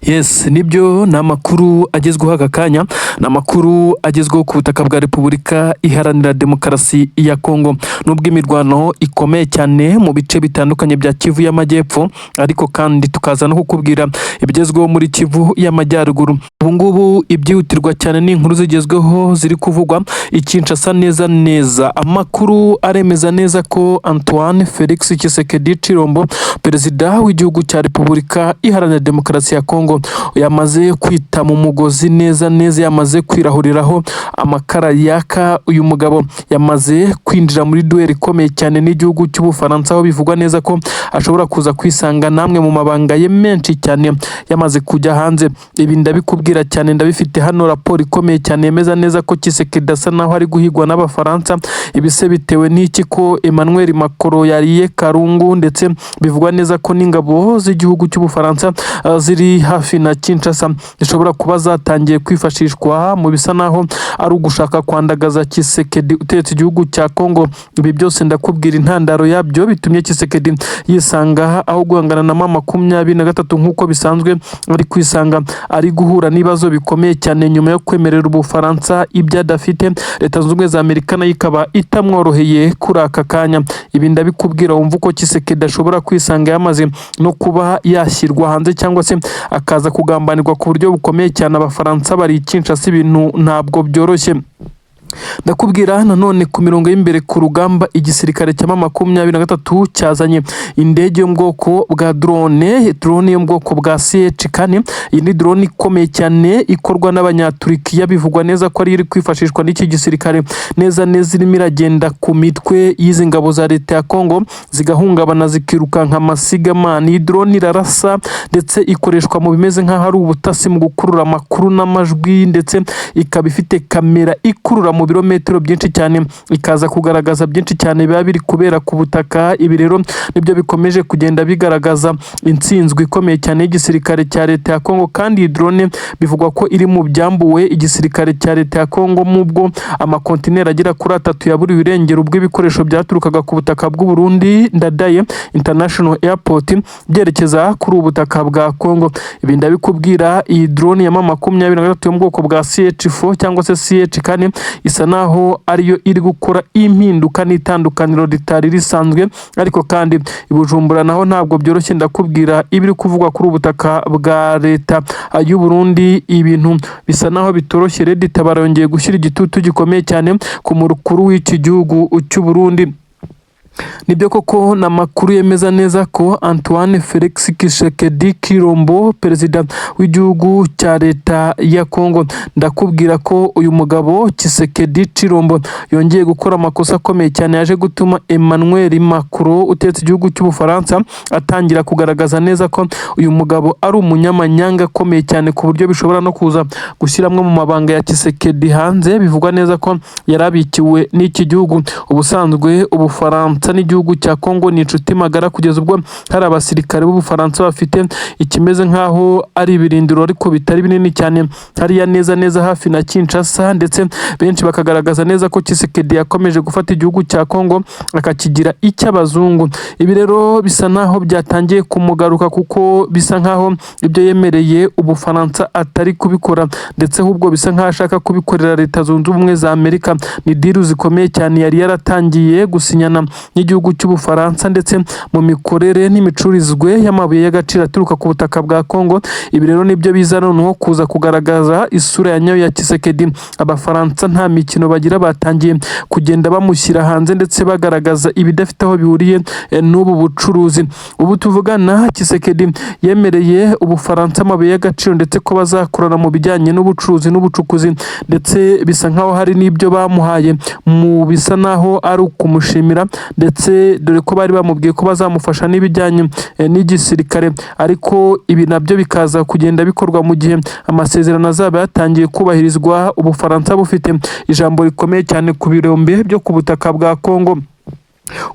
Yes, nibyo, ni amakuru agezweho aka kanya, ni amakuru agezweho ku butaka bwa Repubulika Iharanira Demokarasi ya Kongo. Nubwo imirwano ikomeye cyane mu bice bitandukanye bya Kivu y'Amajyepfo, ariko kandi tukaza no kukubwira ibigezweho muri Kivu y'Amajyaruguru. Ubu ngubu ibyihutirwa cyane ni inkuru zigezweho ziri kuvugwa i Kinshasa neza neza. Amakuru aremeza neza ko Antoine Felix Tshisekedi Tshilombo, perezida w'igihugu cya Repubulika Iharanira Demokarasi ya Kongo, yamaze kwita mu mugozi neza neza, yamaze kwirahuriraho amakara yaka. Uyu mugabo yamaze kwinjira muri duel ikomeye cyane n'igihugu cy'Ubufaransa, aho bivugwa neza ko ashobora kuza kwisanga namwe mu mabanga ye menshi cyane yamaze kujya hanze. Ibi ndabikubwira cyane, ndabifite hano, raporo ikomeye cyane yemeza neza ko Tshisekedi asa naho ari guhigwa n'Abafaransa. Ibi se bitewe n'iki ko Emmanuel Macron yariye karungu, ndetse bivugwa neza ko n'ingabo z'igihugu cy'Ubufaransa ziri hafi na Kinshasa zishobora kuba zatangiye kwifashishwa mu bisa naho ari ugushaka kwandagaza Tshisekedi utegetse igihugu cya Kongo? Ibi byose ndakubwira intandaro yabyo bitumye Tshisekedi yisanga aho guhangana na M23 nk'uko bisanzwe, ari kwisanga ari guhura n'ibibazo bikomeye cyane nyuma yo kwemerera Ubufaransa ibyo adafite. Leta Zunze Ubumwe za Amerika nayo ikaba itamworoheye kuri aka kanya. Ibi ndabikubwira wumva uko Tshisekedi ashobora kwisanga yamaze no kuba yashyirwa hanze cyangwa se akaza kugambanirwa ku buryo bukomeye cyane. Abafaransa bari i Kinshasa, ibintu ntabwo byoroshye. Ndakubwira nanone ku mirongo y'imbere ku rugamba, igisirikare cya M23 cyazanye indege yo mu bwoko bwa drone, drone yo mu bwoko bwa CH-4. Iyi ni drone ikomeye cyane ikorwa n'Abanyaturikiya, bivugwa neza ko ari iri kwifashishwa n'iki gisirikare neza neza. Irimo iragenda ku mitwe y'izi ngabo za leta ya Kongo zigahungabana, zikirukanka amasigamana. Iyi drone irarasa, ndetse ikoreshwa mu bimeze nk'aho ari ubutasi, mu gukurura amakuru n'amajwi, ndetse ikaba ifite kamera ikurura mu birometero byinshi cyane, ikaza kugaragaza byinshi cyane biba biri kubera ku butaka. Ibi rero nibyo bikomeje kugenda bigaragaza intsinzwi ikomeye cyane y'igisirikare cya leta ya Kongo. Kandi iyi drone bivugwa ko iri mu byambuwe igisirikare cya leta ya Kongo, mubwo amakontineri agera kuri atatu yaburiwe irengero ubwo ibikoresho byaturukaga ku butaka bw'u Burundi, Ndadaye International Airport, byerekeza kuri ubu butaka bwa Kongo. Ibi ndabikubwira, iyi drone ya M23 yo mu bwoko bwa CH4 cyangwa se CH-4 isa naho ariyo iri gukora impinduka n'itandukaniro ritari risanzwe. Ariko kandi i Bujumbura naho ntabwo byoroshye. Ndakubwira ibiri kuvugwa kuri ubu butaka bwa leta y'u Burundi, ibintu bisa naho bitoroshye. RED Tabara yongeye gushyira igitutu gikomeye cyane ku mukuru w'iki gihugu cy'u Burundi. Nibyo koko, ni amakuru yemeza neza ko Antoine Felix Tshisekedi Tshilombo, perezida w'igihugu cya leta ya Kongo, ndakubwira ko uyu mugabo Tshisekedi Tshilombo yongeye gukora amakosa akomeye cyane yaje gutuma Emmanuel Macron utegetse igihugu cy'Ubufaransa atangira kugaragaza neza ko uyu mugabo ari umunyamanyanga akomeye cyane, ku buryo bishobora no kuza gushyira amwe mu mabanga ya Tshisekedi hanze, bivugwa neza ko yarabikiwe n'iki gihugu. Ubusanzwe Ubufaransa n'igihugu cya Kongo ni inshuti magara, kugeza ubwo hari abasirikare b'Ubufaransa bafite ikimeze nk'aho ari ibirindiro ariko bitari binini cyane hariya neza neza hafi na Kinshasa. Ndetse benshi bakagaragaza neza ko Tshisekedi yakomeje gufata igihugu cya Kongo akakigira icy'abazungu. Ibi rero bisa naho byatangiye kumugaruka, kuko bisa nkaho ibyo yemereye Ubufaransa atari kubikora, ndetse ahubwo bisa nkaho ashaka kubikorera Leta Zunze Ubumwe za Amerika. Ni deal zikomeye cyane yari yaratangiye gusinyana n'igihugu cy'Ubufaransa, ndetse mu mikorere n'imicururizwe y'amabuye y'agaciro aturuka ku butaka bwa Kongo. Ibi rero nibyo biza noneho kuza kugaragaza isura ya nyayo ya Tshisekedi. Abafaransa nta mikino bagira, batangiye kugenda bamushyira hanze, ndetse bagaragaza ibidafite aho bihuriye n'ubu bucuruzi. Ubu tuvugana, Tshisekedi yemereye Ubufaransa amabuye y'agaciro, ndetse ko bazakorana mu bijyanye n'ubucuruzi n'ubucukuzi, ndetse bisa nkaho hari n'ibyo bamuhaye mu bisa naho ari ukumushimira, ndetse dore ko bari bamubwiye ko bazamufasha n'ibijyanye n'igisirikare. Ariko ibi nabyo bikaza kugenda bikorwa mu gihe amasezerano azaba yatangiye kubahirizwa, Ubufaransa bufite ijambo rikomeye cyane ku birombe byo ku butaka bwa Kongo.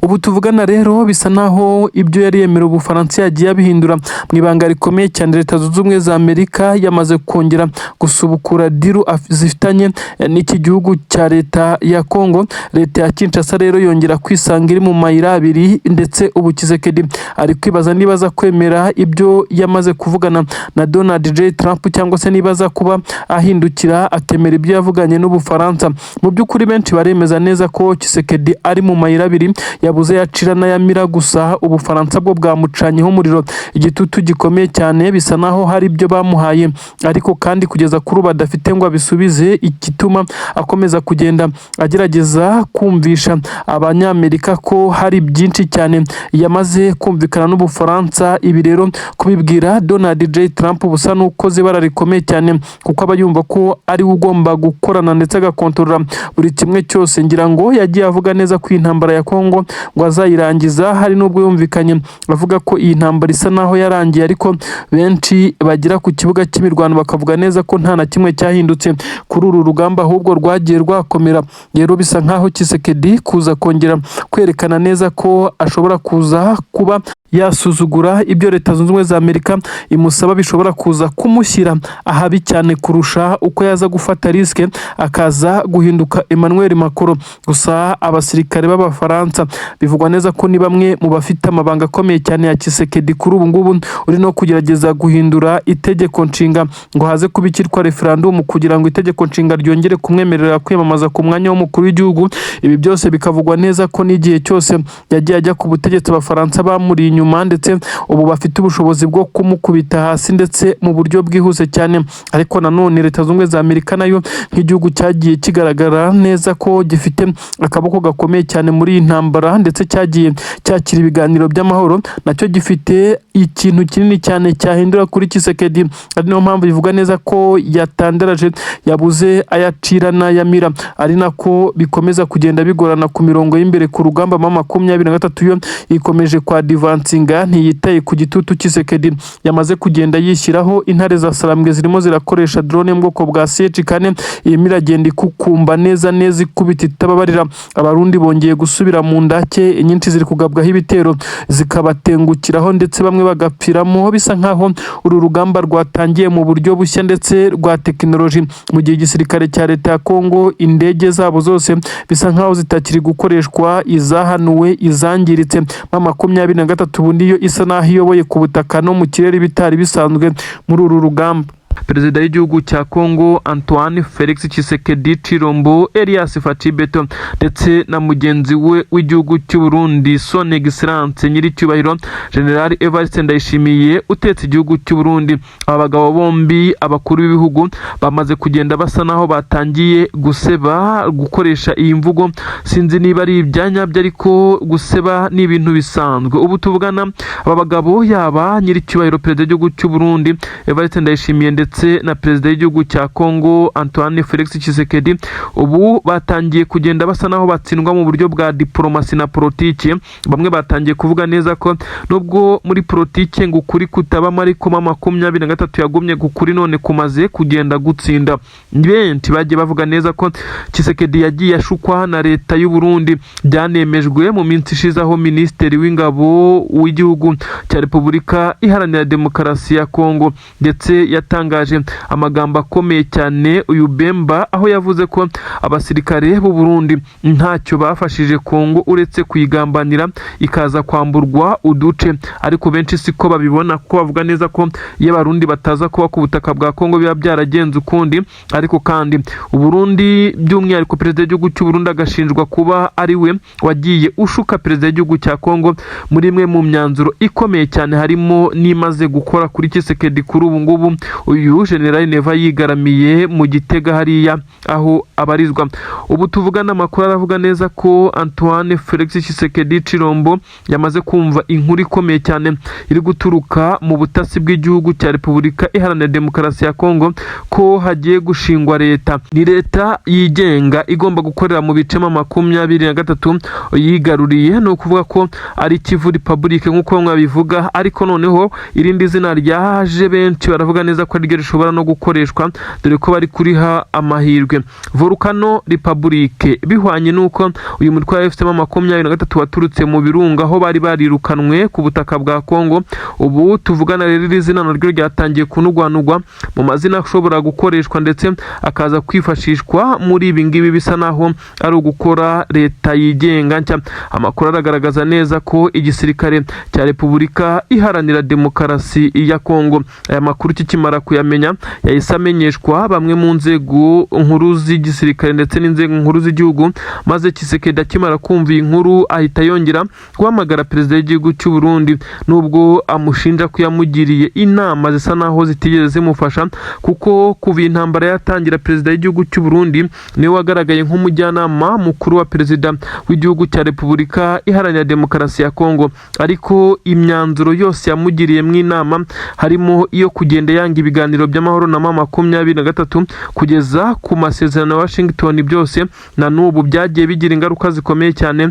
Ubu tuvugana rero bisa naho ibyo yari yemerewe Ubufaransa yagiye abihindura mu ibanga rikomeye cyane. Leta Zunze Ubumwe za Amerika yamaze kongera gusubukura deal zifitanye n'iki gihugu cya leta ya Congo. Leta ya Kinshasa rero yongera kwisanga iri mu mayira abiri, ndetse ubu Tshisekedi ari kwibaza niba aza kwemera ibyo yamaze kuvugana na Donald J Trump, cyangwa se niba aza kuba ahindukira akemera ibyo yavuganye n'Ubufaransa. Mu by'ukuri benshi baremeza neza ko Tshisekedi ari mu mayira abiri, yabuze yacira n'ayamira. Gusa Ubufaransa bwo bwamucanyeho umuriro, igitutu gikomeye cyane. Bisa naho hari ibyo bamuhaye, ariko kandi kugeza kuri ubu adafite ngo abisubize, igituma akomeza kugenda agerageza kumvisha Abanyamerika ko hari byinshi cyane yamaze kumvikana n'Ubufaransa. Ibi rero kubibwira Donald J Trump busa n'ukoze ibara rikomeye cyane, kuko aba yumva ko ari we ugomba gukorana ndetse agakontorora buri kimwe cyose. Ngira ngo yagiye avuga neza ko iyi ntambara ya Congo ngo azayirangiza. Hari n'ubwo yumvikanye avuga ko iyi ntambara isa naho yarangiye, ariko benshi bagera ku kibuga cy'imirwano bakavuga neza ko nta na kimwe cyahindutse kuri uru rugamba, ahubwo rwagiye rwakomera. Rero bisa nkaho Tshisekedi kuza kongera kwerekana neza ko ashobora kuza kuba yasuzugura ibyo Leta Zunze Ubumwe za Amerika imusaba, bishobora kuza kumushyira ahabi cyane kurusha uko yaza gufata risque akaza guhinduka Emmanuel Macron. Gusa abasirikare b'Abafaransa bivugwa neza ko ni bamwe mu bafite amabanga akomeye cyane ya Tshisekedi kuri ubu ngubu uri no kugerageza guhindura itegeko nshinga ngo haze kuba icyitwa referendum, kugira ngo itegeko nshinga ryongere kumwemerera kwiyamamaza ku mwanya w'umukuru w'igihugu. Ibi byose bikavugwa neza ko n'igihe cyose yagiye ajya ku butegetsi, Abafaransa bamuri inyuma, ndetse ubu bafite ubushobozi bwo kumukubita hasi ndetse mu buryo bwihuse cyane. Ariko nanone Leta Zunze Ubumwe za Amerika nayo, nk'igihugu cyagiye kigaragara neza ko gifite akaboko gakomeye cyane muri iyi ntambara, ndetse cyagiye cyakira ibiganiro by'amahoro, nacyo gifite ikintu kinini cyane cyahindura kuri Tshisekedi. Ari niyo mpamvu bivuga neza ko yatandaraje, yabuze ayacira n'ayamira, ari nako bikomeza kugenda bigorana ku mirongo y'imbere ku rugamba. M23 yo ikomeje kwa advancinga, ntiyitaye ku gitutu Tshisekedi yamaze kugenda yishyiraho. Intare za Sarambwe zirimo zirakoresha drone mu bwoko bwa CH4, irimo iragenda ikukumba neza neza, ikubita itababarira. Abarundi bongeye gusubira mu ndake nyinshi, ziri kugabwaho ibitero zikabatengukiraho, ndetse bamwe bagapfiramo. Bisa nkaho uru rugamba rwatangiye mu buryo bushya ndetse rwa tekinoloji, mu gihe igisirikare cya leta ya Kongo indege zabo zose bisa nkaho zitakiri gukoreshwa, izahanuwe, izangiritse. M23 ubundi yo isa naho iyoboye ku butaka no mu kirere, bitari bisanzwe muri uru rugamba. Perezida w'igihugu cya Congo Antoine Felix Tshisekedi Tshilombo Elias Fatshi Beto ndetse na mugenzi we w'igihugu cy'u Burundi, Son Excellence Nyiricyubahiro General Evariste Ndayishimiye utetse igihugu cy'u Burundi, aba bagabo bombi, abakuru b'ibihugu, bamaze kugenda basa naho batangiye guseba. Gukoresha iyi mvugo sinzi niba ari ibyanyabyo, ariko guseba ni ibintu bisanzwe. Ubu tuvugana aba bagabo, yaba Nyiricyubahiro perezida w'igihugu cy'u Burundi Evariste Ndayishimiye ndetse na perezida w'igihugu cya Congo Antoine Felix Tshisekedi, ubu batangiye kugenda basa naho batsindwa mu buryo bwa diplomasi na politiki. Bamwe batangiye kuvuga neza ko nubwo muri politiki ngo ukuri kutabamo, ariko M23 yagumye kukuri, none kumaze kugenda gutsinda. Benshi bagiye bavuga neza ko Tshisekedi yagiye ashukwa na leta y'u Burundi. Byanemejwe mu minsi ishize, aho minisitiri w'ingabo w'igihugu cya Repubulika Iharanira Demokarasi ya Kongo ndetse yatangaje amagambo akomeye cyane, uyu Bemba, aho yavuze ko abasirikare b'u Burundi ntacyo bafashije Kongo uretse kuyigambanira ikaza kwamburwa uduce. Ariko benshi siko babibona, kuko bavuga neza ko iyo Abarundi bataza kuba ku butaka bwa Kongo biba byaragenze ukundi. Ariko kandi Uburundi, by'umwihariko perezida w'igihugu cy'u Burundi, agashinjwa kuba ari we wagiye ushuka perezida w'igihugu cya Kongo muri imwe mu myanzuro ikomeye cyane, harimo n'imaze gukora kuri Tshisekedi kuri ubu ngubu, uyu General Neva yigaramiye mu Gitega hariya aho abarizwa. Ubu tuvugana amakuru aravuga neza ko Antoine Felix Tshisekedi Tshilombo yamaze kumva inkuru ikomeye cyane iri guturuka mu butasi bw'igihugu cya Repubulika Iharanira Demokarasi ya Kongo, ko hagiye gushingwa leta, ni leta yigenga igomba gukorera mu bice M23 yigaruriye. Ni ukuvuga ko ari Kivu Republic nk'uko bamwe babivuga, ariko noneho irindi zina ryaje benshi baravuga neza ko ari ryo rishobora no gukoreshwa, dore ko bari kuriha amahirwe. Volcano Republic, bihwanye n'uko uyu mutwe wa AFC M23 waturutse mu birunga aho bari barirukanwe ku butaka bwa Kongo. Ubu tuvugana rero, iri zina naryo ryatangiye kunugwanugwa mu mazina ashobora gukoreshwa ndetse akaza kwifashishwa muri ibi ngibi bisa naho ari ugukora leta yigenga nshya. Amakuru aragaragaza neza ko igisirikare cya Repubulika Iharanira Demokarasi ya Kongo, aya makuru kikimara kuyamenya, yahise amenyeshwa bamwe mu nzego nkuru z'igisirikare ndetse n'inzego nkuru z'igihugu, maze Tshisekedi akimara kumva iyi nkuru ahita yongera guhamagara perezida w'igihugu cy'u Burundi, nubwo amushinja ko yamugiriye inama zisa naho zitigeze zimufasha, kuko kuva iyi ntambara yatangira, perezida w'igihugu cy'u Burundi niwe wagaragaye nk'umujyanama mukuru wa perezida w'igihugu cya Repubulika Iharanira Demokarasi ya Kongo, ariko imyanzuro yose yamugiriye mu inama, harimo iyo kugenda yanga ibiganiro by'amahoro na M23 kugeza ku masezerano ya Washington, byose na n'ubu byagiye bigira ingaruka zikomeye cyane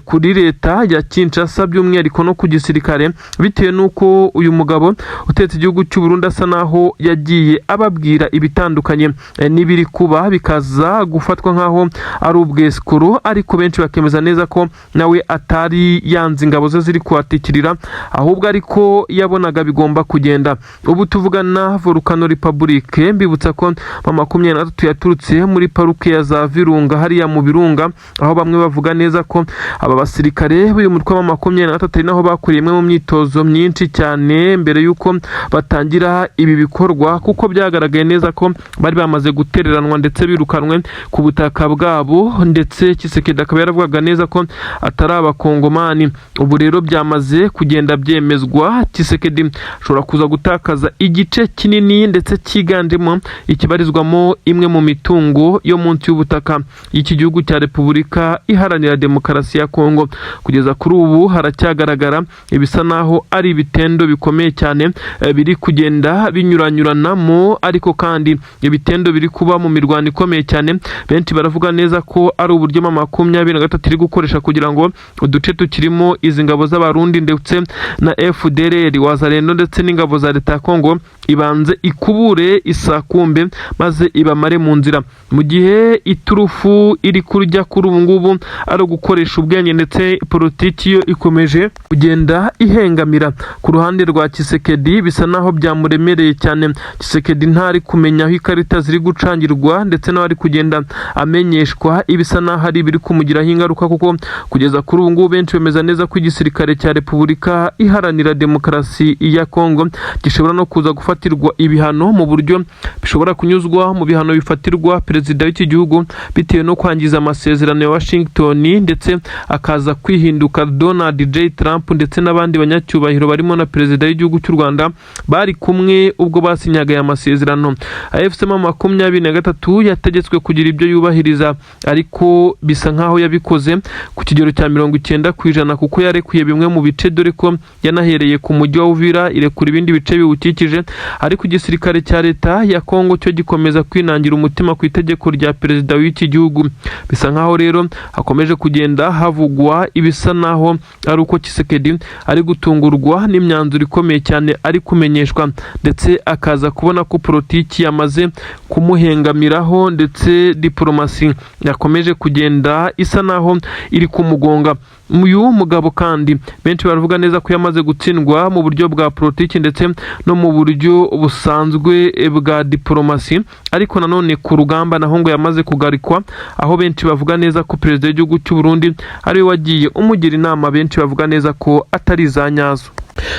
kuri leta ya Kinshasa, by'umwihariko no ku gisirikare, bitewe n'uko uyu mugabo utetse igihugu cy'u Burundi asa naho yagiye ababwira ibitandukanye n'ibiri kuba, bikaza gufatwa nk'aho ari ubwesikoro, ariko benshi bakemeza neza ko nawe atari yanze ingabo ze ziri kuhatikirira, ahubwo ariko yabonaga bigomba kugenda. Ubu tuvugana, Volcano Republic, mbibutsa ko M23 yaturutse muri parike ya za Virunga, hariya mu birunga, aho bamwe bavuga neza ko aba basirikare b'uyu mutwe wa M23 ari naho bakuriye imwe mu myitozo myinshi cyane mbere y'uko batangira ibi bikorwa, kuko byagaragaye neza ko bari bamaze gutereranwa ndetse birukanwe ku butaka bwabo, ndetse Tshisekedi akaba yaravugaga neza ko atari abakongomani. Ubu rero byamaze kugenda byemezwa, Tshisekedi ashobora kuza gutakaza igice kinini ndetse cyiganjemo ikibarizwamo imwe mu mitungo yo munsi y'ubutaka y'iki gihugu cya Repubulika Iharanira Demokarasi ya Kongo. Kugeza kuri ubu haracyagaragara ibisa naho ari ibitendo bikomeye cyane biri kugenda binyuranyuranamo, ariko kandi ibitendo biri kuba mu mirwano ikomeye cyane, benshi baravuga neza ko ari uburyo M23 iri gukoresha kugira ngo uduce tukirimo izi ngabo z'Abarundi ndetse na FDLR, Wazalendo ndetse n'ingabo za leta ya Kongo ibanze ikubure isakumbe maze ibamare mu nzira, mu gihe iturufu iri kurya kuri ubu ngubu ari ugukoresha ubwenge, ndetse politiki yo ikomeje kugenda ihengamira ku ruhande rwa Tshisekedi. Bisa naho byamuremereye cyane. Tshisekedi ntari kumenya aho ikarita ziri gucangirwa, ndetse nawe ari kugenda amenyeshwa ibisa naho ari ibiri kumugiraho ingaruka, kuko kugeza kuri ubu ngubu benshi bemeza neza ko igisirikare cya Repubulika Iharanira Demokarasi ya Kongo gishobora no kuza gufatirwa ibihano mu buryo bishobora kunyuzwa mu bihano bifatirwa perezida w'iki gihugu, bitewe no kwangiza amasezerano ya Washington, ndetse akaza kwihinduka Donald J Trump ndetse n'abandi banyacyubahiro barimo na perezida w'igihugu cy'u Rwanda bari kumwe ubwo basinyaga aya masezerano. AFC M23 yategetswe kugira ibyo yubahiriza, ariko bisa nkaho yabikoze ku kigero cya 90%, kuko yarekuye bimwe mu bice, dore ko yanahereye ku mujyi wa Uvira irekura ibindi bice biwukikije, ariko igisirikare cya leta ya Kongo cyo gikomeza kwinangira umutima ku itegeko rya perezida w'iki gihugu. Bisa nkaho rero hakomeje kugenda havugwa ibisa naho ari uko Tshisekedi ari gutungurwa n'imyanzuro ikomeye cyane ari kumenyeshwa, ndetse akaza kubona ko politiki yamaze kumuhengamiraho, ndetse diporomasi yakomeje kugenda isa naho iri kumugonga. Uyu mugabo kandi benshi baravuga neza ko yamaze gutsindwa mu buryo bwa politiki ndetse no mu buryo busanzwe bwa diporomasi, ariko nanone ku rugamba naho ngo yamaze kugarikwa, aho benshi bavuga neza ko perezida w'igihugu cy'u Burundi ariwe wagiye umugira inama, benshi bavuga neza ko atari iza nyazo.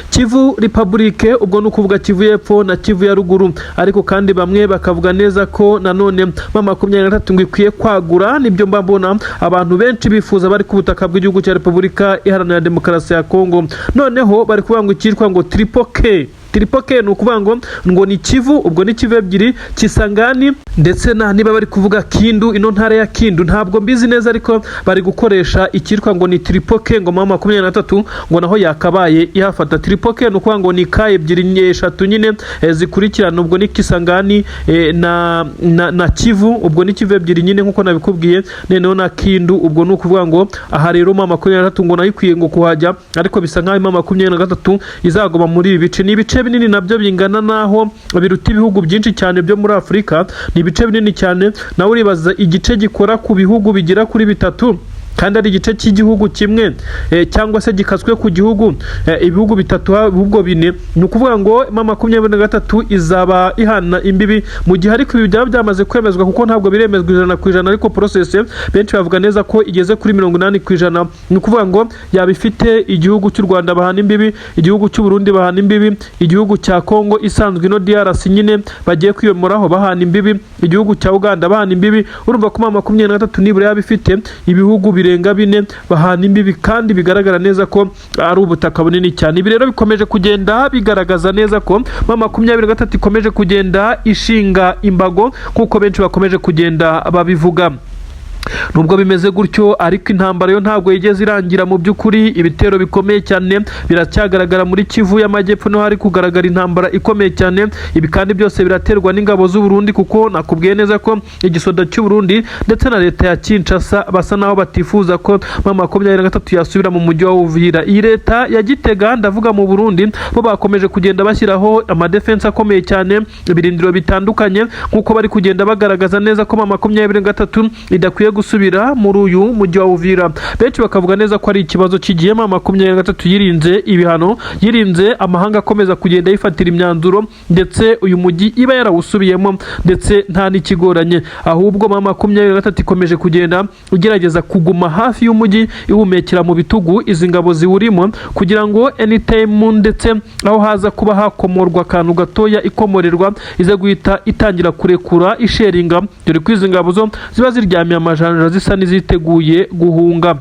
Kivu Republic, ubwo ni ukuvuga Kivu y'Epfo na Kivu ya Ruguru, ariko kandi bamwe bakavuga neza ko nanone M23 ngo ikwiye kwagura. Nibyo mba mbona abantu benshi bifuza bari ku butaka bw'igihugu cya Repubulika Iharanira Demokarasi ya Kongo. Noneho bari kuvuga ngo icyitwa ngo Triple K. Triple K ni ukuvuga ngo ni Kivu, ubwo ni Kivu ebyiri, Kisangani ndetse na niba bari kuvuga Kindu, ino ntara ya Kindu ntabwo mbizi neza, ariko bari gukoresha icyitwa ngo ni Triple K, ngo M23 ngo naho yakabaye ihafata. Triple K ni ukuvuga ngo ni K ebyiri, eshatu nyine zikurikirana, ubwo ni Kisangani na Kivu, ubwo ni Kivu ebyiri nyine nkuko nabikubwiye, noneho na Kindu. Ubwo ni ukuvuga ngo aha rero M23 ngo nayo ikwiye ngo kuhajya, ariko bisa nkaho M23 izaguma muri ibi bice. Ni ibice binini nabyo bingana naho biruta ibihugu byinshi cyane byo muri Afurika. Ni ibice binini cyane. Nawe uribaza igice gikora ku bihugu bigera kuri bitatu kandi ari igice cy'igihugu kimwe, cyangwa se gikaswe ku gihugu, ibihugu bitatu, ahubwo bine. Ni ukuvuga ngo M23 izaba ihana imbibi mu gihe, ariko ibi byaba byamaze kwemezwa, kuko ntabwo biremezwa 100%, ariko process benshi bavuga neza ko igeze kuri 80%. Ni ukuvuga ngo yaba ifite igihugu cy'u Rwanda bahana imbibi, igihugu cy'u Burundi bahana imbibi, igihugu cya Kongo isanzwe ino DRC nyine bagiye kwiyomoraho bahana imbibi, igihugu cya Uganda bahana imbibi. Urumva ko M23 nibura yaba ifite ibihugu birenga bine bahana imbibi, kandi bigaragara neza ko ari ubutaka bunini cyane. Ibi rero bikomeje kugenda bigaragaza neza ko M23 ikomeje kugenda ishinga imbago, nk'uko benshi bakomeje kugenda babivuga. Nubwo bimeze gutyo ariko, intambara yo ntabwo yigeze irangira. Mu by'ukuri ibitero bikomeye cyane biracyagaragara muri Kivu y'Amajyepfo, niho hari kugaragara intambara ikomeye cyane. Ibi kandi byose biraterwa n'ingabo z'u Burundi, kuko nakubwiye neza ko igisoda cy'u Burundi ndetse na leta ya Kinshasa basa naho batifuza ko M23 yasubira mu mujyi wa Uvira. Iyi leta ya Gitega, ndavuga mu Burundi, bo bakomeje kugenda bashyiraho amadefense akomeye cyane, ibirindiro bitandukanye, nk'uko bari kugenda bagaragaza neza ko M23 idakwiye gusubira muri uyu mujyi wa Uvira. Benshi bakavuga neza ko ari ikibazo kigiye. M23 yirinze ibihano, yirinze amahanga akomeza kugenda yifatira imyanzuro, ndetse uyu mujyi iba yarawusubiyemo ndetse nta n'ikigoranye. Ahubwo M23 ikomeje kugenda ugerageza kuguma hafi y'umujyi, ihumekera mu bitugu izi ngabo ziwurimo, kugira ngo anytime ndetse aho haza kuba hakomorwa akantu gatoya ikomorerwa, ize guhita itangira kurekura isheringa, dore ko izi ngabo zo ziba ziryamiye amajanja, zisa n'iziteguye guhunga.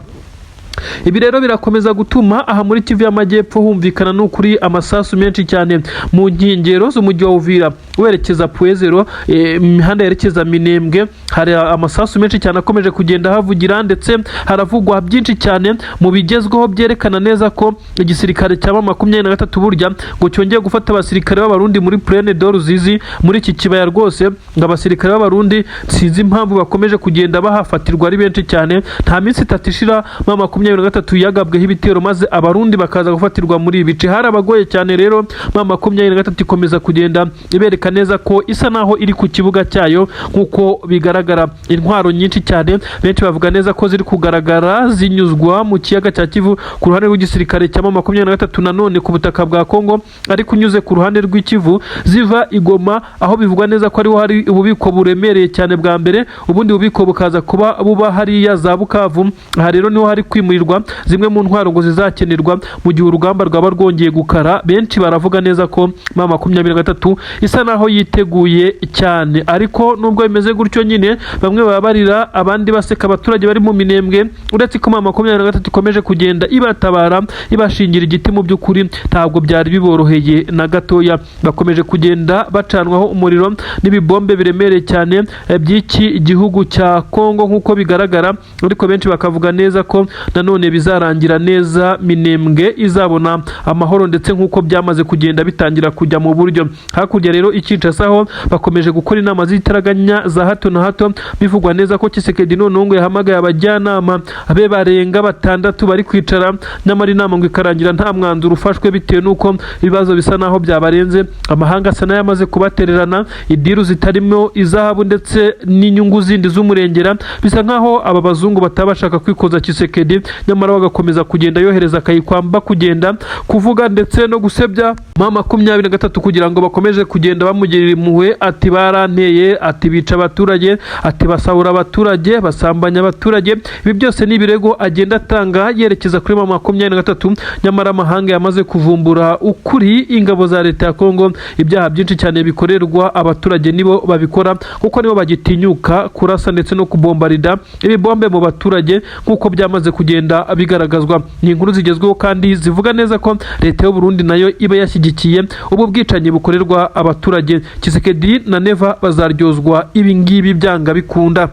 Ibi rero birakomeza gutuma aha muri Kivu y'Amajyepfo humvikana n'ukuri amasasu menshi cyane mu nkengero z'umujyi wa Uvira, werekeza Pwezero, imihanda yerekeza Minembwe, hari amasasu menshi cyane akomeje kugenda havugira, ndetse haravugwa byinshi cyane mu bigezweho byerekana neza ko igisirikare cya M23 burya ngo cyongeye gufata abasirikare b'Abarundi muri Plaine de Ruzizi, muri iki kibaya rwose. Ngo abasirikare b'Abarundi sinzi impamvu bakomeje kugenda bahafatirwa ari benshi cyane. Nta minsi 3 ishira M23 yagabweho ibitero, maze Abarundi bakaza gufatirwa muri ibi bice. Hari abagoye cyane. Rero M23 ikomeza kugenda ibereka neza ko isa naho iri ku kibuga cyayo, nk'uko bigaragara. Intwaro nyinshi cyane benshi bavuga neza ko ziri kugaragara zinyuzwa mu kiyaga cya Kivu ku ruhande rw'igisirikare cya M23, nanone ku butaka bwa Kongo ariko unyuze ku ruhande rw'Ikivu, ziva i Goma, aho bivugwa neza ko ariho hari ububiko buremereye cyane bwa mbere, ubundi bubiko bukaza kuba buba hariya za Bukavu. Aha rero niho hari kwimurirwa zimwe mu ntwaro ngo zizakenerwa mu gihe urugamba rwaba rwongeye gukara. Benshi baravuga neza ko M23 isa naho yiteguye cyane. Ariko nubwo bimeze gutyo nyine, bamwe baba barira abandi baseka, abaturage bari mu Minembwe, uretse ko M23 ikomeje kugenda ibatabara, ibashingira igiti, mu by'ukuri ntabwo byari biboroheye na gatoya. Bakomeje kugenda bacanwaho umuriro n'ibibombe biremereye cyane by'iki gihugu cya Kongo, nk'uko bigaragara. Ariko benshi bakavuga neza ko nanone bizarangira neza, Minembwe izabona amahoro, ndetse nk'uko byamaze kugenda bitangira kujya mu buryo. Hakurya rero i Kinshasa ho bakomeje gukora inama z'itaraganya za hato na hato. Bivugwa neza ko Tshisekedi noneho ngo yahamagaye abajyanama be barenga batandatu, bari kwicara, nyamara inama ngo ikarangira nta mwanzuro ufashwe, bitewe n'uko ibibazo bisa naho byabarenze. Amahanga asa n'ayamaze kubatererana, ideal zitarimo izahabu ndetse n'inyungu zindi z'umurengera. Bisa nkaho aba bazungu bataba bashaka kwikoza Tshisekedi, nyamara bagakomeza kugenda yohereza akayikwamba kugenda kuvuga ndetse no gusebya M23, kugira ngo bakomeze kugenda bamugirira impuhwe, ati baranteye, ati bica abaturage, ati basahura abaturage, basambanya abaturage. Ibi byose ni ibirego agenda atanga yerekeza kuri M23, nyamara amahanga yamaze kuvumbura ukuri. Ingabo za leta ya Kongo, ibyaha byinshi cyane bikorerwa abaturage nibo babikora, kuko nibo bagitinyuka kurasa ndetse no kubombarida ibibombe mu baturage, nk'uko byamaze kugenda bigaragazwa. Ni inkuru zigezweho kandi zivuga neza ko leta y'u Burundi nayo iba yashyigikiye ubu bwicanyi bukorerwa abaturage. Tshisekedi na Neva bazaryozwa ibi ngibi byanga bikunda.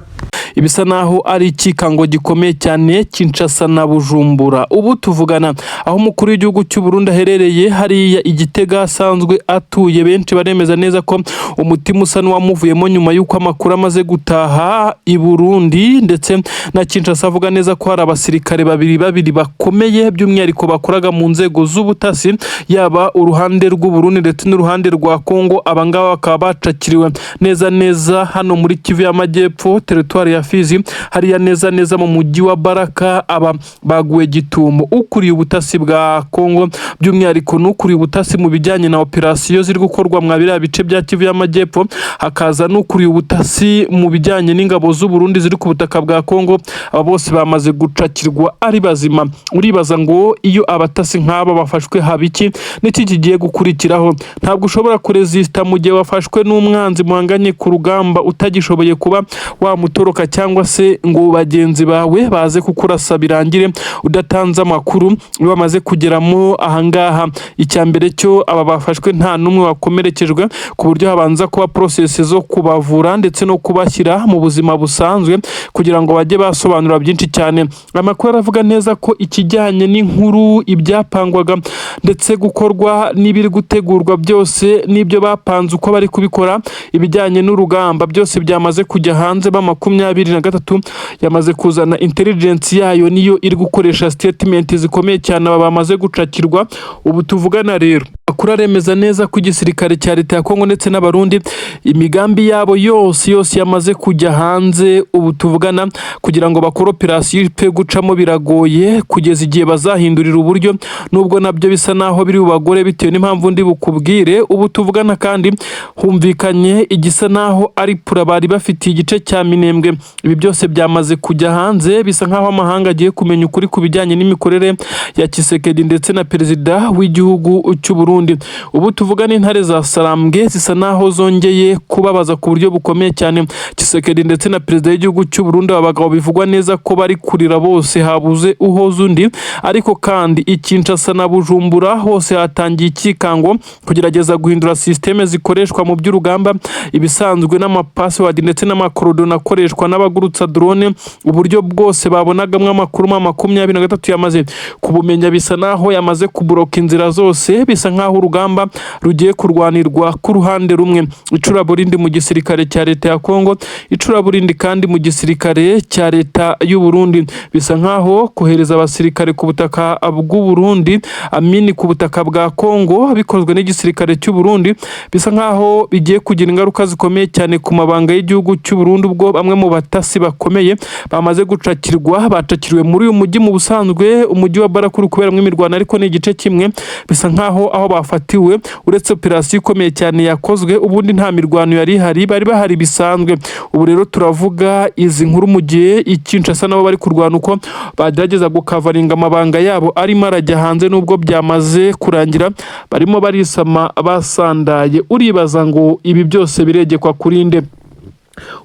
Ibisa naho ari ikikango gikomeye cyane Kinshasa na Bujumbura. Ubu tuvugana aho umukuru w'igihugu cy'u Burundi aherereye hariya i Gitega asanzwe atuye, benshi baremeza neza ko umutima usa n'uwamuvuyemo nyuma y'uko amakuru amaze gutaha i Burundi ndetse na Kinshasa avuga neza ko hari abasirikare babiri babiri bakomeye, by'umwihariko bakoraga mu nzego z'ubutasi, yaba uruhande rw'u Burundi ndetse n'uruhande rwa Kongo. Abangaba bakaba bacakiriwe neza neza hano muri Kivu y'Amajyepfo, teritwari ya Fizi, hariya neza neza mu mujyi wa Baraka. Aba baguwe gitumo ukuriye ubutasi bwa Kongo, by'umwihariko n'ukuriye ubutasi mu bijyanye na operasiyo ziri gukorwa mwa biriya bice bya Kivu y'Amajyepfo, hakaza n'ukuriye ubutasi mu bijyanye n'ingabo z'u Burundi ziri ku butaka bwa Kongo. Aba bose bamaze gucakirwa ari bazima. Uribaza ngo iyo abatasi nk'aba bafashwe haba iki? N'iki kigiye gukurikiraho? Ntabwo ushobora kurezisita mu gihe wafashwe n'umwanzi muhanganye ku rugamba, utagishoboye kuba wamutoroka cyangwa se ngo bagenzi bawe baze kukurasa birangire udatanze amakuru. Iyo bamaze kugeramo ahangaha, icya mbere cyo aba bafashwe nta n'umwe wakomerekejwe, ku buryo habanza kuba process zo kubavura ndetse no kubashyira mu buzima busanzwe kugira ngo bajye basobanura byinshi cyane. Amakuru aravuga neza ko ikijyanye n'inkuru, ibyapangwaga ndetse gukorwa n'ibiri gutegurwa byose, n'ibyo bapanze uko bari kubikora, ibijyanye n'urugamba byose byamaze kujya hanze. Ba 23 yamaze kuzana intelligence yayo, niyo iri gukoresha statement zikomeye cyane. Aba bamaze gucakirwa ubu tuvugana rero, amakuru aremeza neza ko igisirikare cya leta ya Kongo ndetse n'Abarundi imigambi yabo yose yose yamaze kujya hanze ubu tuvugana. Kugira ngo bakore operasiyo ipfe gucamo biragoye, kugeza igihe bazahindurira uburyo, nubwo nabyo bisa naho biri bubagore bitewe n'impamvu ndi bukubwire. Ubu tuvugana kandi humvikanye igisa naho ari plan bari bafitiye igice cya Minembwe. Ibi byose byamaze kujya hanze, bisa nkaho amahanga agiye kumenya ukuri ku bijyanye n'imikorere ya Tshisekedi ndetse na perezida w'igihugu cy'u Burundi. Ubu tuvugana intare za Sarambwe zisa naho zongeye kubabaza ku buryo bukomeye cyane Tshisekedi ndetse na perezida w'igihugu cy'u Burundi. Aba bagabo bivugwa neza ko bari kurira bose, habuze uhoza undi. Ariko kandi i Kinshasa na Bujumbura hose hatangiye ikikango kugerageza guhindura système zikoreshwa mu by'urugamba, ibisanzwe n'ama password ndetse n'ama coordonnées akoreshwa n'abagurutsa drone. Uburyo bwose babonagamo amakuru 23 yamaze kubumenya, bisa naho yamaze kuburoka inzira zose, bisa nkaho urugamba rugiye kurwanirwa ku ruhande rumwe. Icuraburindi mu gisirikare cya leta ya Kongo, icuraburindi kandi mu gisirikare cya leta y'u Burundi. Bisa nkaho kohereza abasirikare ku butaka bw'u Burundi, amini ku butaka bwa Kongo, bikozwe n'igisirikare cy'u Burundi, bisa nkaho bigiye kugira ingaruka zikomeye cyane ku mabanga y'igihugu cy'u Burundi, ubwo bamwe mu batasi bakomeye bamaze gucakirwa, bacakiriwe muri uyu mujyi. Mu busanzwe umujyi wa Baraka uri kuberamo imirwano, ariko ni igice kimwe. Bisa nkaho aho bafatiwe, uretse operasiyo ikomeye cyane yakozwe, ubundi nta mirwano yari ihari, bari bahari bisanzwe. Ubu rero turavuga izi nkuru mu gihe i Kinshasa nabo bari kurwana uko bagerageza gukavaringa amabanga yabo arimo arajya hanze, nubwo byamaze kurangira barimo barisama basandaye. Uribaza ngo ibi byose biregekwa kuri nde?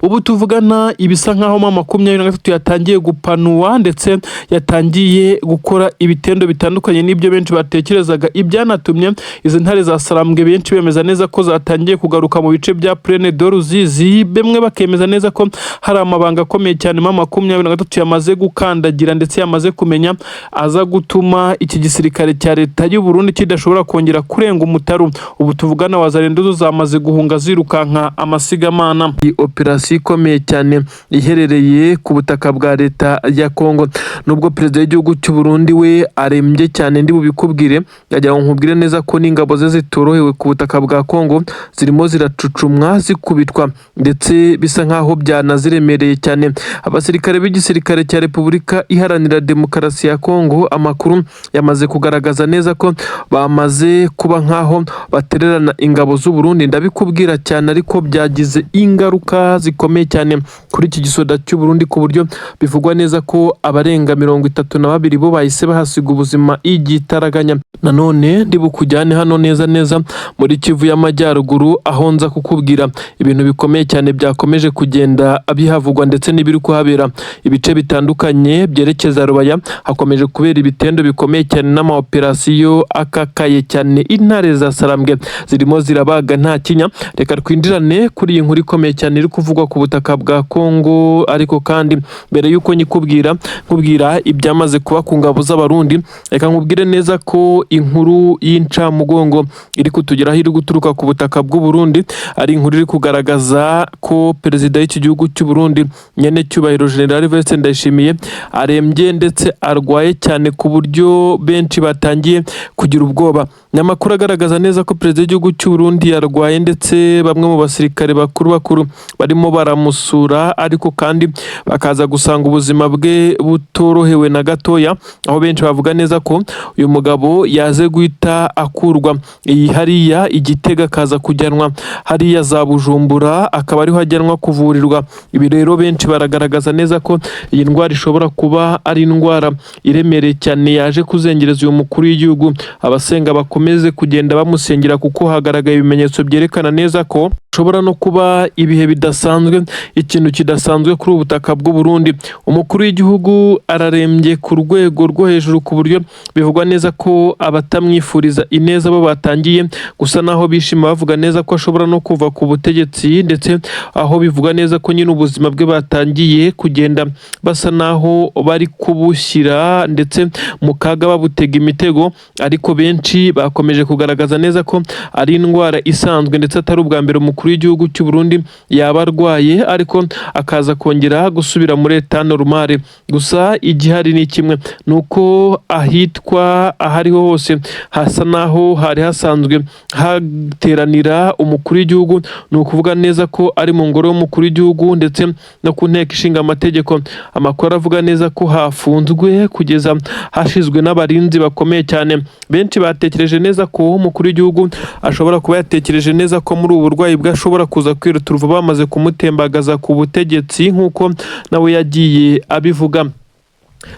Ubu tuvugana ibisa nkaho 23 yatangiye gupanuwa ndetse yatangiye gukora ibitendo bitandukanye n'ibyo benshi batekerezaga, ibyanatumye izi ntare za Sarambwe benshi bemeza neza ko zatangiye kugaruka mu bice bya Plaine de Ruzizi. Bamwe bakemeza neza ko hari amabanga akomeye cyane 23 yamaze gukandagira ndetse yamaze kumenya, aza gutuma iki gisirikare cya leta y'u Burundi kidashobora kongera kurenga umutaru. Ubu tuvugana Wazalendo zo zamaze guhunga zirukanka amasigamana. Iyi operasiyo ikomeye cyane iherereye ku butaka bwa leta ya Kongo, nubwo perezida w'igihugu cy'u Burundi we arembye cyane, ndi bubikubwire, yagira ngo nkubwire neza ko n'ingabo ze zitorohewe ku butaka bwa Kongo, zirimo ziracucumwa, zikubitwa, ndetse bisa nkaho byanaziremereye cyane. Abasirikare b'igisirikare cya Repubulika Iharanira Demokarasi ya Kongo, amakuru yamaze kugaragaza neza ko bamaze kuba nkaho batererana ingabo z'u Burundi. Ndabikubwira cyane, ariko byagize ingaruka zikomeye cyane kuri iki gisoda cy'u Burundi, ku buryo bivugwa neza ko abarenga 32 bo bahise bahasiga ubuzima igitaraganya. Nanone ndi bukujyane hano neza neza muri Kivu y'Amajyaruguru, aho nza kukubwira ibintu bikomeye cyane byakomeje kugenda bihavugwa ndetse n'ibiri kuhabera. Ibice bitandukanye byerekeza Rubaya hakomeje kubera ibitendo bikomeye cyane n'amaoperasiyo akakaye cyane. Intare za Sarambwe zirimo zirabaga nta kinya. Reka twinjirane kuri iyi nkuru ikomeye cyane iri kuvugwa ku butaka bwa Kongo. Ariko kandi mbere y'uko nyikubwira, nkubwira ibyamaze kuba ku ngabo z'Abarundi, reka nkubwire neza ko inkuru y'incamugongo iri kutugeraho iri guturuka ku butaka bw'u Burundi, ari inkuru iri kugaragaza ko perezida w'iki gihugu cy'u Burundi, nyene cyubahiro General Evariste Ndayishimiye, arembye ndetse arwaye cyane ku buryo benshi batangiye kugira ubwoba. Ni amakuru agaragaza neza ko perezida w'igihugu cy'u Burundi yarwaye, ndetse bamwe mu basirikare bakuru bakuru barimo baramusura, ariko kandi bakaza gusanga ubuzima bwe butorohewe na gatoya, aho benshi bavuga neza ko uyu mugabo yaze guhita akurwa iyi hariya i Gitega, akaza kujyanwa hariya za Bujumbura, akaba ariho ajyanwa kuvurirwa. Ibi rero benshi baragaragaza neza ko iyi ndwara ishobora kuba ari indwara iremereye cyane yaje kuzengereza uyu mukuru w'igihugu. Abasenga bakomeze kugenda bamusengera, kuko hagaragaye ibimenyetso byerekana neza ko hashobora no kuba ibihe bidasanzwe, ikintu kidasanzwe kuri ubu butaka bw'u Burundi. Umukuru w'igihugu ararembye ku rwego rwo hejuru, ku buryo bivugwa neza ko abatamwifuriza ineza bo batangiye gusa naho bishima, bavuga neza ko ashobora no kuva ku butegetsi, ndetse aho bivugwa neza ko nyine ubuzima bwe batangiye kugenda basa naho bari kubushyira ndetse mu kaga, babutega imitego. Ariko benshi bakomeje kugaragaza neza ko ari indwara isanzwe, ndetse atari ubwa mbere umukuru w'igihugu cy'u Burundi yaba arwaye, ariko akaza kongera gusubira muri état normal. Gusa igihari ni kimwe, ni uko ahitwa ahariho hose hasa naho hari hasanzwe hateranira umukuru w'igihugu, ni ukuvuga neza ko ari mu ngoro y'umukuru w'igihugu ndetse no ku nteko ishinga amategeko. Amakuru avuga neza ko hafunzwe kugeza hashizwe n'abarinzi bakomeye cyane. Benshi batekereje neza ko umukuru w'igihugu ashobora kuba yatekereje neza ko muri ubu burwayi bwe ashobora kuza kwiruta bamaze kumutembagaza ku butegetsi, nk'uko nawe yagiye abivuga.